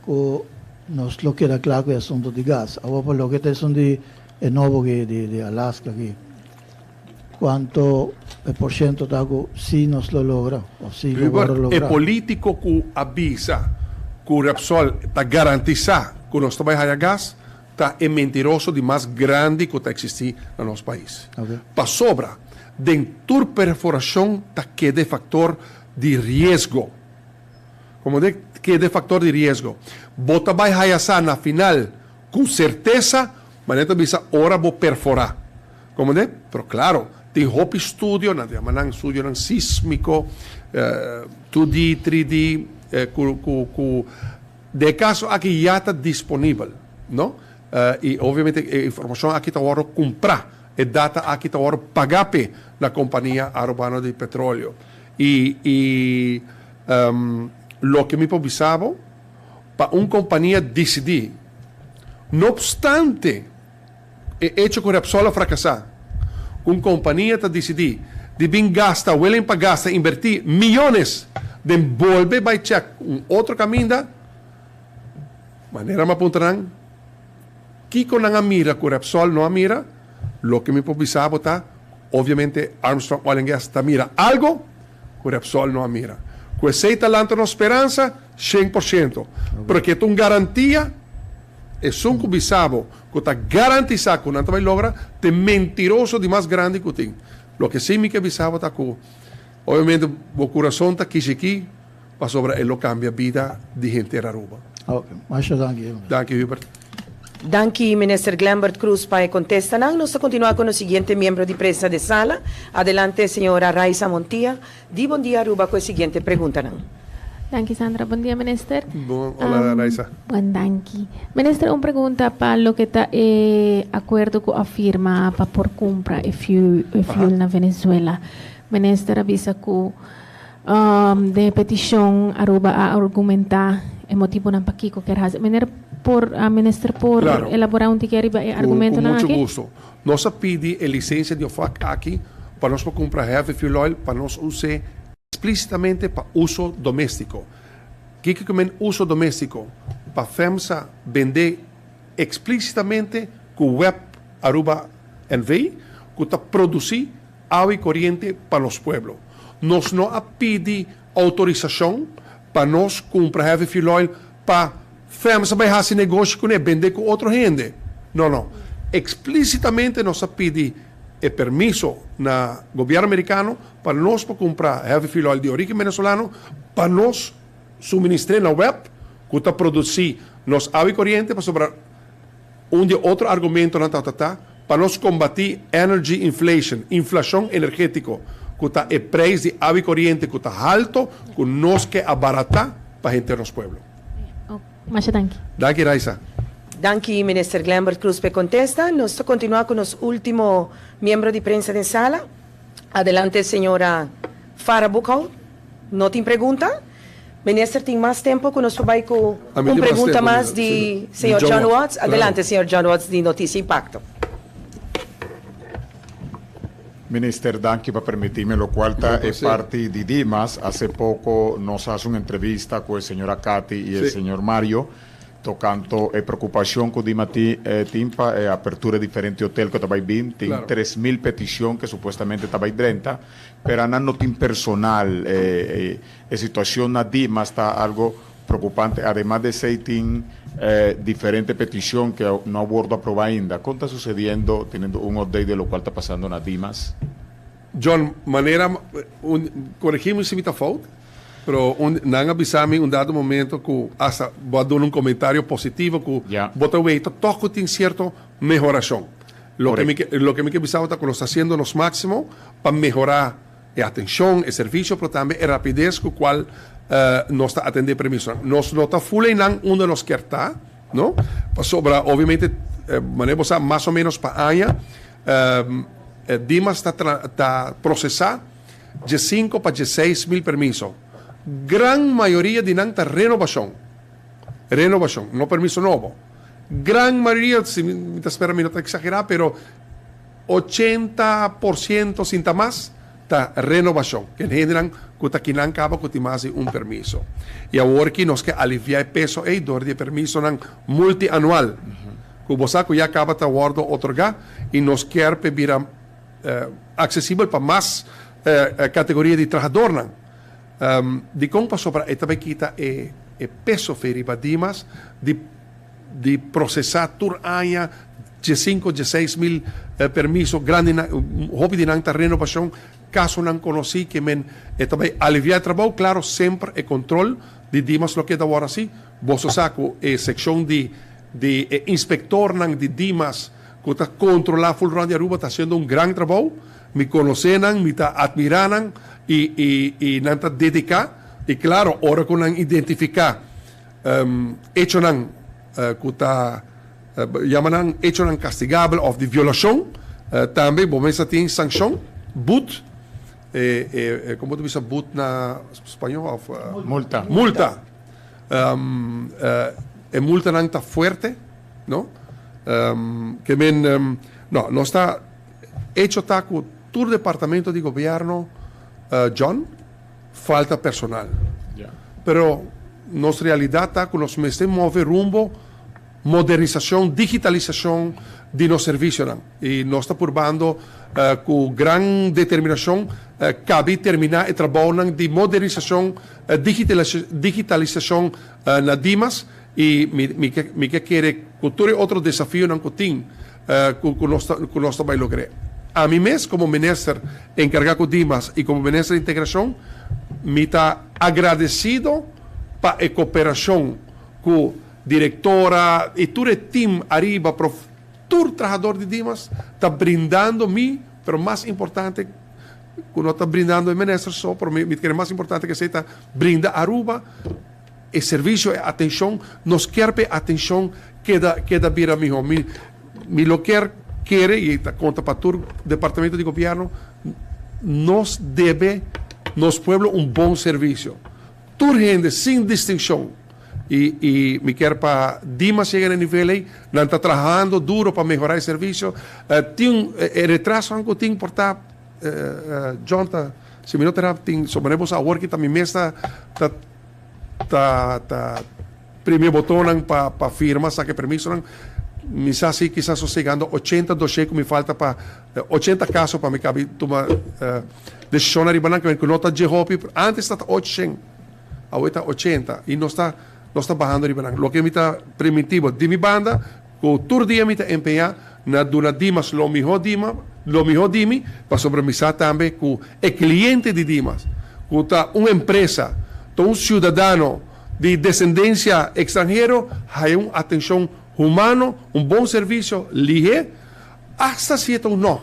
cu nos lo keda cla cu e asunto di gas. Awor pa loke ta esun di e nobo aki di Alaska aki. Cuanto e por ciento ta cu si nos lo logra of si lo worde Hubert, e logra? politico cu a bisa cu Repsol ta garantisa cu nos ta bay haya gas, ta e mentiroso di mas grandi cu ta existi na nos pais. Pasobra den tur perforacion ta keda e factor di riesgo. Como de keda e factor di riesgo. Bo ta bay haya sa na final cu certeza, manera ta bisa ora bo perfora. Comprende? Pero claro, tin hopi studio, nan ta yama nan studionan sismico, 2D, 3D, cu, cu, cu. Den e kaso aki ya ta disponibel, no? I obviamente e informashon aki ta wòrdu kumprá, e data aki ta wòrdu pagá p'e na kompania Arubano di Petroleo. I i loke mi por bisa bo, pa un kompania disidí, no opstante e echo ku Repsol a frakasá, ku un kompania ta disidí di bin gasta, willing pa gasta, inbertí miyones den bolbe bai chèk un otro kaminda, manera mi a puntra nan, kiko nan a mira ku Repsol no a mira? Loke mi por bisa bo ta, obviamente Armstrong Oil and Gas ta mira algo ku Repsol no a mira. Ku esei ta lanta nos speransa? 100%. Pero ke ta un garantia? Esun ku bisa bo ku ta garantisá ku nan ta bai logra, ta e mentiroso di mas grandi ku tin. Loke sí mi ke bisa bo ta ku, obviamente, bo kurason ta kishikí pasobra e lo kambia bida di henter Aruba. Ok, masha danki Hubert. Danki Hubert. Danki Minister Glenbert Croes pa e kontestanan. Nos ta kontinuá ku nos siguiente miembro di prensa de sala. Adelante señora Raisa Montilla. Di Bon Dia Aruba ku e siguiente preguntanan. Danki Sandra. Bon dia Minister. Bon, hola Raisa. Bon danki. Minister un pregunta pa loke ta e akuerdo ku a firma pa por kumpra e fuel e fuel na Venezuela. Minister a bisa ku den e petishon Aruba a argumenta e motibonan pakiko kier hasi. Meneer por Minister por elabora un tiki ariba e argumentonan aki? Ku mucho gusto. Nos a pidi e licencia di OFAC aki pa nos por cumpra heavy fuel oil pa nos us'e explicitamente pa uso domestico. Kiko ke men uso domestico? Pa FEMSA bende explicitamente cu web Aruba NV cu ta produci awa y coriente pa nos pueblo. Nos no a pidi autorisacion pa nos cumpra heavy fuel oil Pa FEMSA bai hasi negoshi kuné, bendé ku otro hende. No, no. Eksplísitamente nos a pidi e permiso na gobièrnu merikano pa nos por kumpra heavy fuel oil di orígen venezolano pa nos suministr'é na web ku ta produsí nos awa i koriente pasobra un di e otro argumentonan tabata ta pa nos kombatí energy inflation, inflashon energétiko, ku ta e preis di awa i koriente ku ta halto ku nos ke abaratá pa henter nos pueblo. Masha danki. Danki Raisa. Danki Minister Glenbert Croes pa e kontesta. Nos ta kontinuá ku nos último miembro di prensa den sala. Adelante señora Farah Boekhout. No tin pregunta? Minister tin mas tempo ku nos por bai ku un pregunta mas di señor John Watts. Adelante señor John Watts di Noticia Impacto. Minister danki pa permiti mi locual ta e parti di Dimas. Hace poco nos a haci un entrevista cu e señora Cathy y e señor Mario tocanto e preocupacion cu Dima tin pa e apertura di diferente hotel cu ta bay bin. Tin 3000 peticion cu supuestamente ta bay drenta pero nan no tin personal. E situacion na Dimas ta algo preocupante. Ademas di esey tin diferente peticion cu no a wordo aproba ainda. Con ta sucediendo, teniendo un update de locual ta pasando na Dimas? John, manera, un, coregi mi si mi ta fout, pero un, nan a bisa mi un dado momento cu hasta bo a duna un comentario positivo cu bo ta weita toch cu tin cierto mehoracion. Loke mi ke, loke mi ke bisa bo ta cu nos ta haciendo nos maximo pa mehora E atencion, e servicio, pero tambe e rapidez cu cual nos ta atende permisonan. Nos no ta full eynan unda nos kier ta, no? Pasobra obviamente, manera bo sa, mas o menos pa aña Dimas ta ta procesa diescinco pa diesseis mil permiso. Gran mayoria di nan ta renobacion. Renobacion, no permiso nobo. Gran mayoria, si mi ta spera mi no ta exagera, pero 80% sin ta mas ta renobashon. Ken hendenan ku ta kinan kaba ku tin mas di un permiso. I awor ki nos ke aliviá e peso ei dor di e permisonan multianual ku bo sa ku ya kaba ta wòrdu otorgá i nos kier p'e bira aksesibel pa mas kategoria di trahadornan. Dikon? Pasobra e ta bai kita e peso fe riba Dimas di di prosesá tur aña diesinko, dieseis mil permiso grandi nan, hopi di nan ta renobashon, kasonan konosí ke men e ta bai aliviá e trabou, klaro semper e kontrol di Dimas lo keda wòrdu hasi, boso sa ku e sekshon di di e inspektornan di Dimas ku ta kontrolá ful rònt di Aruba ta hasiendo un gran trabou, mi konosé nan, mi ta atmirá nan i i i nan ta dediká i klaro ora ku nan identifiká. Echonan ku ta yama nan echonan kastigabel òf di violashon, tambe bo mester tin sankshon, but, komo ta bisa but na spañó òf? Multa. Multa. E multanan ta fuerte, no? Ke men, no, nos ta, echo ta ku tur departamento di gobièrnu, John, falta personal. Pero nos realidad ta cu nos mester move rumbo modernisacion, digitalisacion di nos servicionan. Y nos ta purbando cu gran determinacion cabi termina e trabounan di modernisacion, digitalisacion na Dimas. Y mi ke kere cu tur e otro desafionan cu tin cu nos ta bay logr'e. Ami mes como minister encarga cu Dimas y como minister di integracion mi ta agradecido pa e cooperacion cu directora y tur e team ariba tur trahador di Dimas ta brindando mi, pero mas importante cu no ta brindando e minister so, pero mi ta kere mas importante cu esey ta brinda Aruba E servicio, e atencion, nos kier pa e atencion keda keda bira miho. Mi mi lo kier kere, y ta conta pa tur departamento di gobierno, nos debe nos pueblo un bon servicio. Tur hende sin distincion. Y y mi kier pa Dimas yega na e nivel ey, nan ta trahando duro pa mehora e servicio. Tin e retrasonan cu tin por ta John ta, si mi no ta erra, tin, sobrando boso awor ki ta mi mes ta ta. Ta ta primi e botonnan pa pa firma saka e permisonan. Mi sa si kisas nos ta yegando ochenta doshé ku mi falta pa ochenta kaso pa mi kabi tuma desishon ariba nan ku no ta dje hopi. Antes ta ta ocho shen, awe ta 80 i nos ta nos ta bahando riba nan. Loke mi ta primintí bo di mi banda ku tur dia mi ta empeñá na duna Dimas lo mihó Dima lo mihó di mi pasobra mi sa tambe ku e kliente di Dimas ku ta un empresa, ta un siudadano di desendensia ekstranhero haya un atenshon humano, un bon servisio lihé, asta si e ta un nò.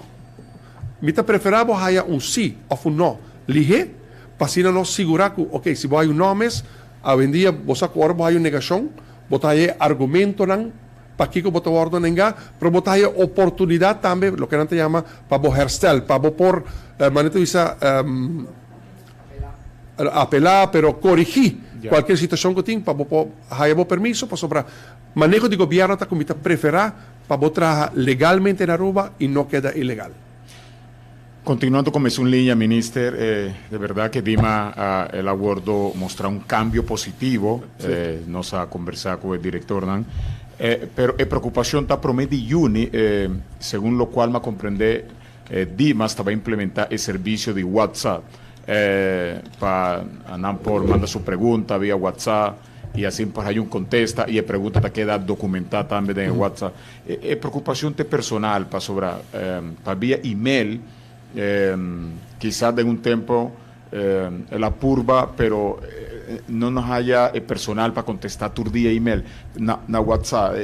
Mi ta preferá bo haya un sí òf un nò lihé pa asina nos sigurá ku oke si bo haya un nò mes, awendia bo sa ku ora bo haya un negashon bo ta haya e argumentonan Pakiko bo ta wòrdu nengá? Pero bo ta haya oportunidat tambe, loke nan ta yama pa bo herstel, pa bo por, manera ta bisa, apelá, pero korigí kualkier situashon ku tin pa bo por haya bo permiso, pasobra maneho di gobièrnu ta ku mi ta preferá pa bo traha legalmente na Aruba i no keda ilegal. Continuando con mesun linea, Minister, de verdad que Dima el a wordo mostra un cambio positivo, nos a conversa cu e directornan, pero e preocupacion ta prome di juni, segun locual m'a comprende Dimas ta bay implementa e servicio di WhatsApp pa nan por manda su pregunta via WhatsApp y asina por haya un contesta y e pregunta ta keda documenta tambe den e WhatsApp. E preocupacion ta personal pasobra pa via email kisas den un tempo el a purba pero no nos haya e personal pa contesta tur dia email na WhatsApp.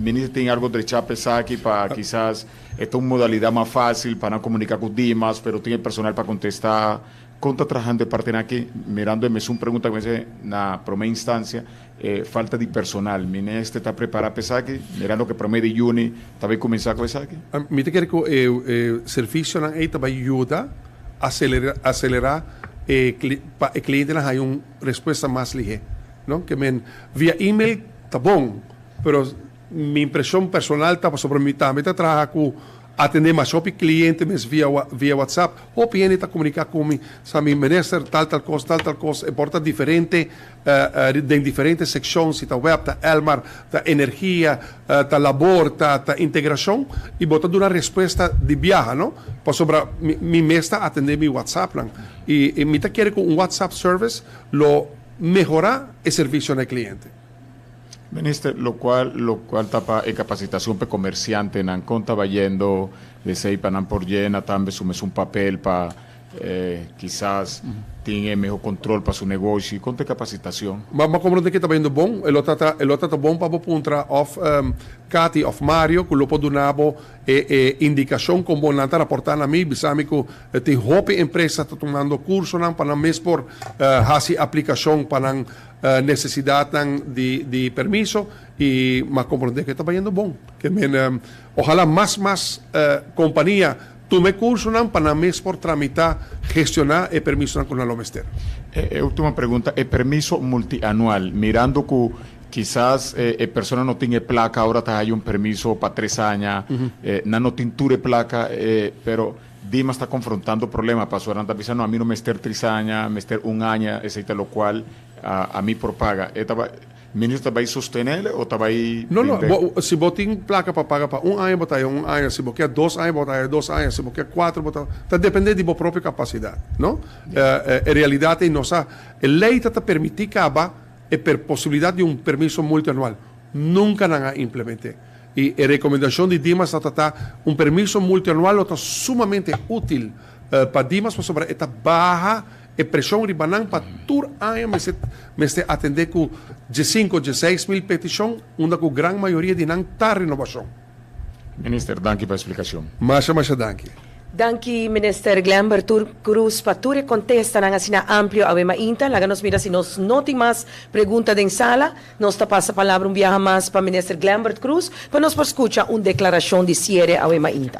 Minister tin algo drecha pa esaki pa kisas e ta un modalidad mas facil pa nan comunica cu Dimas pero tin e personal pa contesta. Con ta trahando e partenan aki? Mirando e mesun pregunta cu mi haci na prome instancia. E falta di personal, minister ta prepara pa esaki? Mirando ku e prome di juni ta bai kuminsá ku esaki? Mi ta kere ku e servisionan ei ta bai yuda aselerá e pa e klientenan haña un respuesta mas lihé, no? Ke men via email ta bon, pero mi impreshon personal ta pasobra mi tambe ta traha ku Atendé mas hopi cliente mes via via WhatsApp. Hopi hende ta comunica cu mi, sa mi minister tal tal cos, tal tal cos, e por ta diferente den diferente seccion, si ta web, ta Elmar, ta energia, ta labor, ta ta integracion, y bo ta duna respuesta di biaha, no? Pasobra mi mi mes ta atendé mi WhatsAppnan y mi ta kere cu un WhatsApp service lo mehora e servicio na e cliente. Minister, locual locual ta pa e capacitacion pa e comerciantenan, con ta bayendo esey pa nan por yena tambe su mesun papel pa Kisas tin e mehor control pa su negoshi. Con ta e capacitacion? Ma ma comprende cu ta bayendo bon. E lo ta ta e lo ta ta bon pa bo puntra of Cathy of Mario cu lo por duna bo e e indicacion con bo nan ta raporta na mi bisa mi cu tin hopi empresa ta tumando cursonan pa nan mes por haci aplicacion pa nan necesidadnan di di permiso y ma comprende cu e ta bayendo bon. Ke men ohala mas mas compania Tuma e cursonan pa nan mes por tramita, gestiona e permisonan cu nan lo mester. E ultimo pregunta, e permiso multianual, mirando cu kisas e persona no tin e placa ora ta haya un permiso pa tres aña, nan no tin tur e placa, pero Dimas ta confrontando problema pasobra nan ta bisa no ami no mester tres aña, mester un aña, esey ta locual ami por paga. E ta Minister ta bay sostenele o ta bay No, no, bo, si bo tin placa pa paga pa un aña bo ta haya un aña, si bo kier dos aña bo ta haya dos aña, si bo kier cuatro bo ta, ta depende di bo propio capacidad, no? E realidad ey nos sa, e ley ta ta permiti caba e per posibilidad di un permiso multianual, nunca nan a implemente. Y e recomendacion di Dimas ta ta ta un permiso multianual lo ta sumamente util pa Dimas pasobra e ta baha E preshon riba nan pa tur aña mester mester atendé ku diesinko, dieseis mil petishon, unda ku gran mayoria di nan ta renobashon. Minister, danki pa e splikashon. Masha masha danki. Danki Minister Glenbert Cruz pa tur e kontestanan asina amplio awe mainta. Laga nos mira si nos no tin mas pregunta den sala. Nos ta pasa palabra un biaha mas pa Minister Glenbert Cruz pa nos por skucha un deklarashon di siere awe mainta.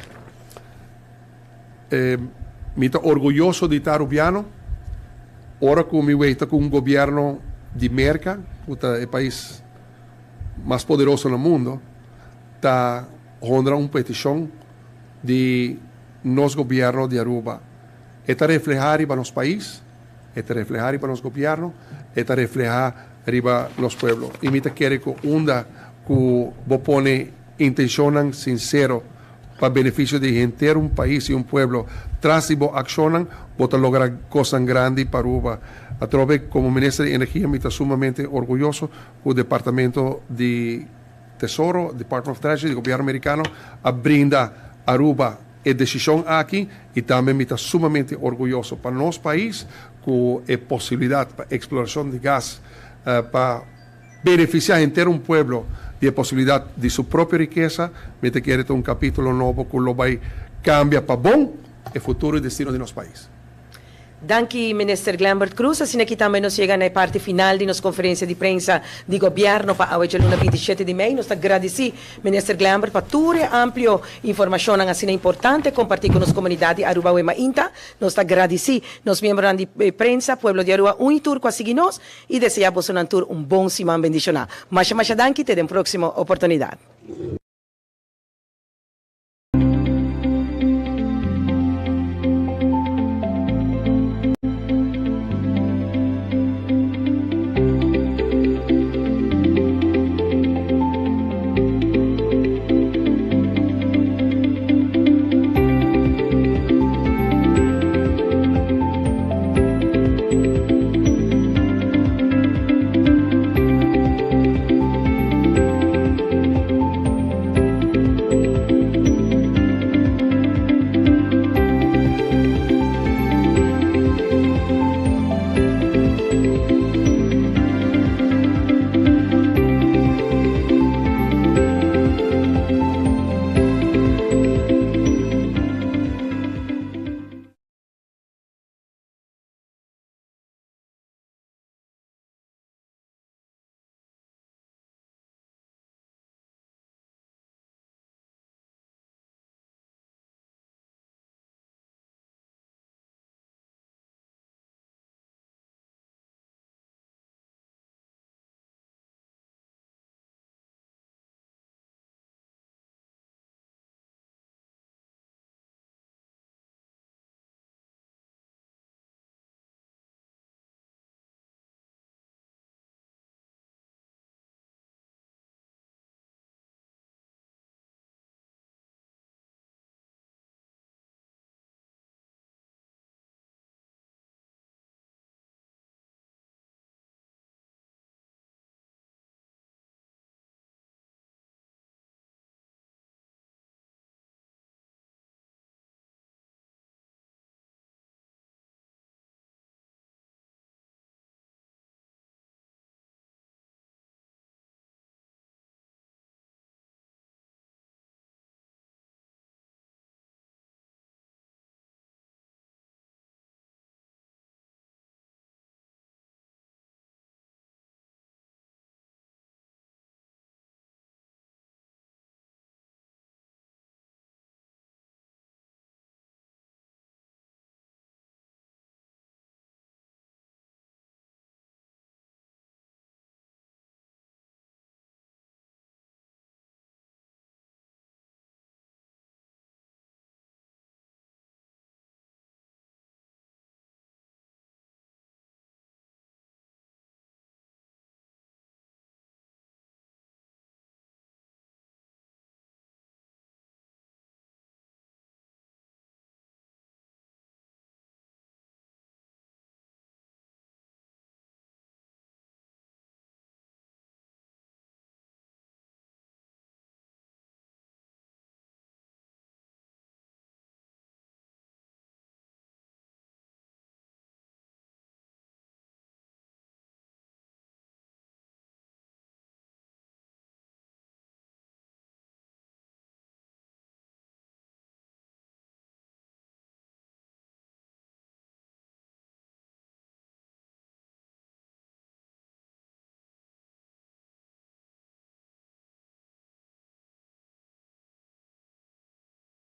Mi ta orguyoso di ta Arubiano. Ora cu mi weita cu un gobierno di Merca, cu ta e pais mas poderoso na mundo, ta honra un peticion di nos gobierno di Aruba. E ta refleha riba nos pais, e ta refleha riba nos gobierno, e ta refleha riba nos pueblo. Y mi ta kere cu unda cu bo pone intencionnan sincero Pa beneficio di henter un pais y un pueblo. Tras di bo accionnan, bo ta logra cosnan grandi pa Aruba. Atrobe, como Minister di Energia mi ta sumamente orguyoso cu Departamento di Tesoro, Department of Treasury, di Gobierno Mericano a brinda Aruba e decision aki y tambe mi ta sumamente orguyoso pa nos pais cu e posibilidad pa exploracion di gas pa Beneficia henter un pueblo di e posibilidad di su propio rikesa, mi ta kere ta un capitulo nobo cu lo bay cambia pa bon e futuro y destino di nos pais. Danki Minister Glenbert Cruz. Asina aki tambe nos yega na e parti final di nos conferencia di prensa di Gobierno pa awe djaluna 27 di mei. Nos ta gradici Minister Glenbert pa tur e amplio informacionnan asina importante comparti cu nos comunidad di Aruba awe mainta. Nos ta gradici nos miembronan di prensa, pueblo di Aruba un y tur cu a sigui nos. I desea bosonan tur un bon siman bendishoná. Masha masha danki te den próksimo oportunidat.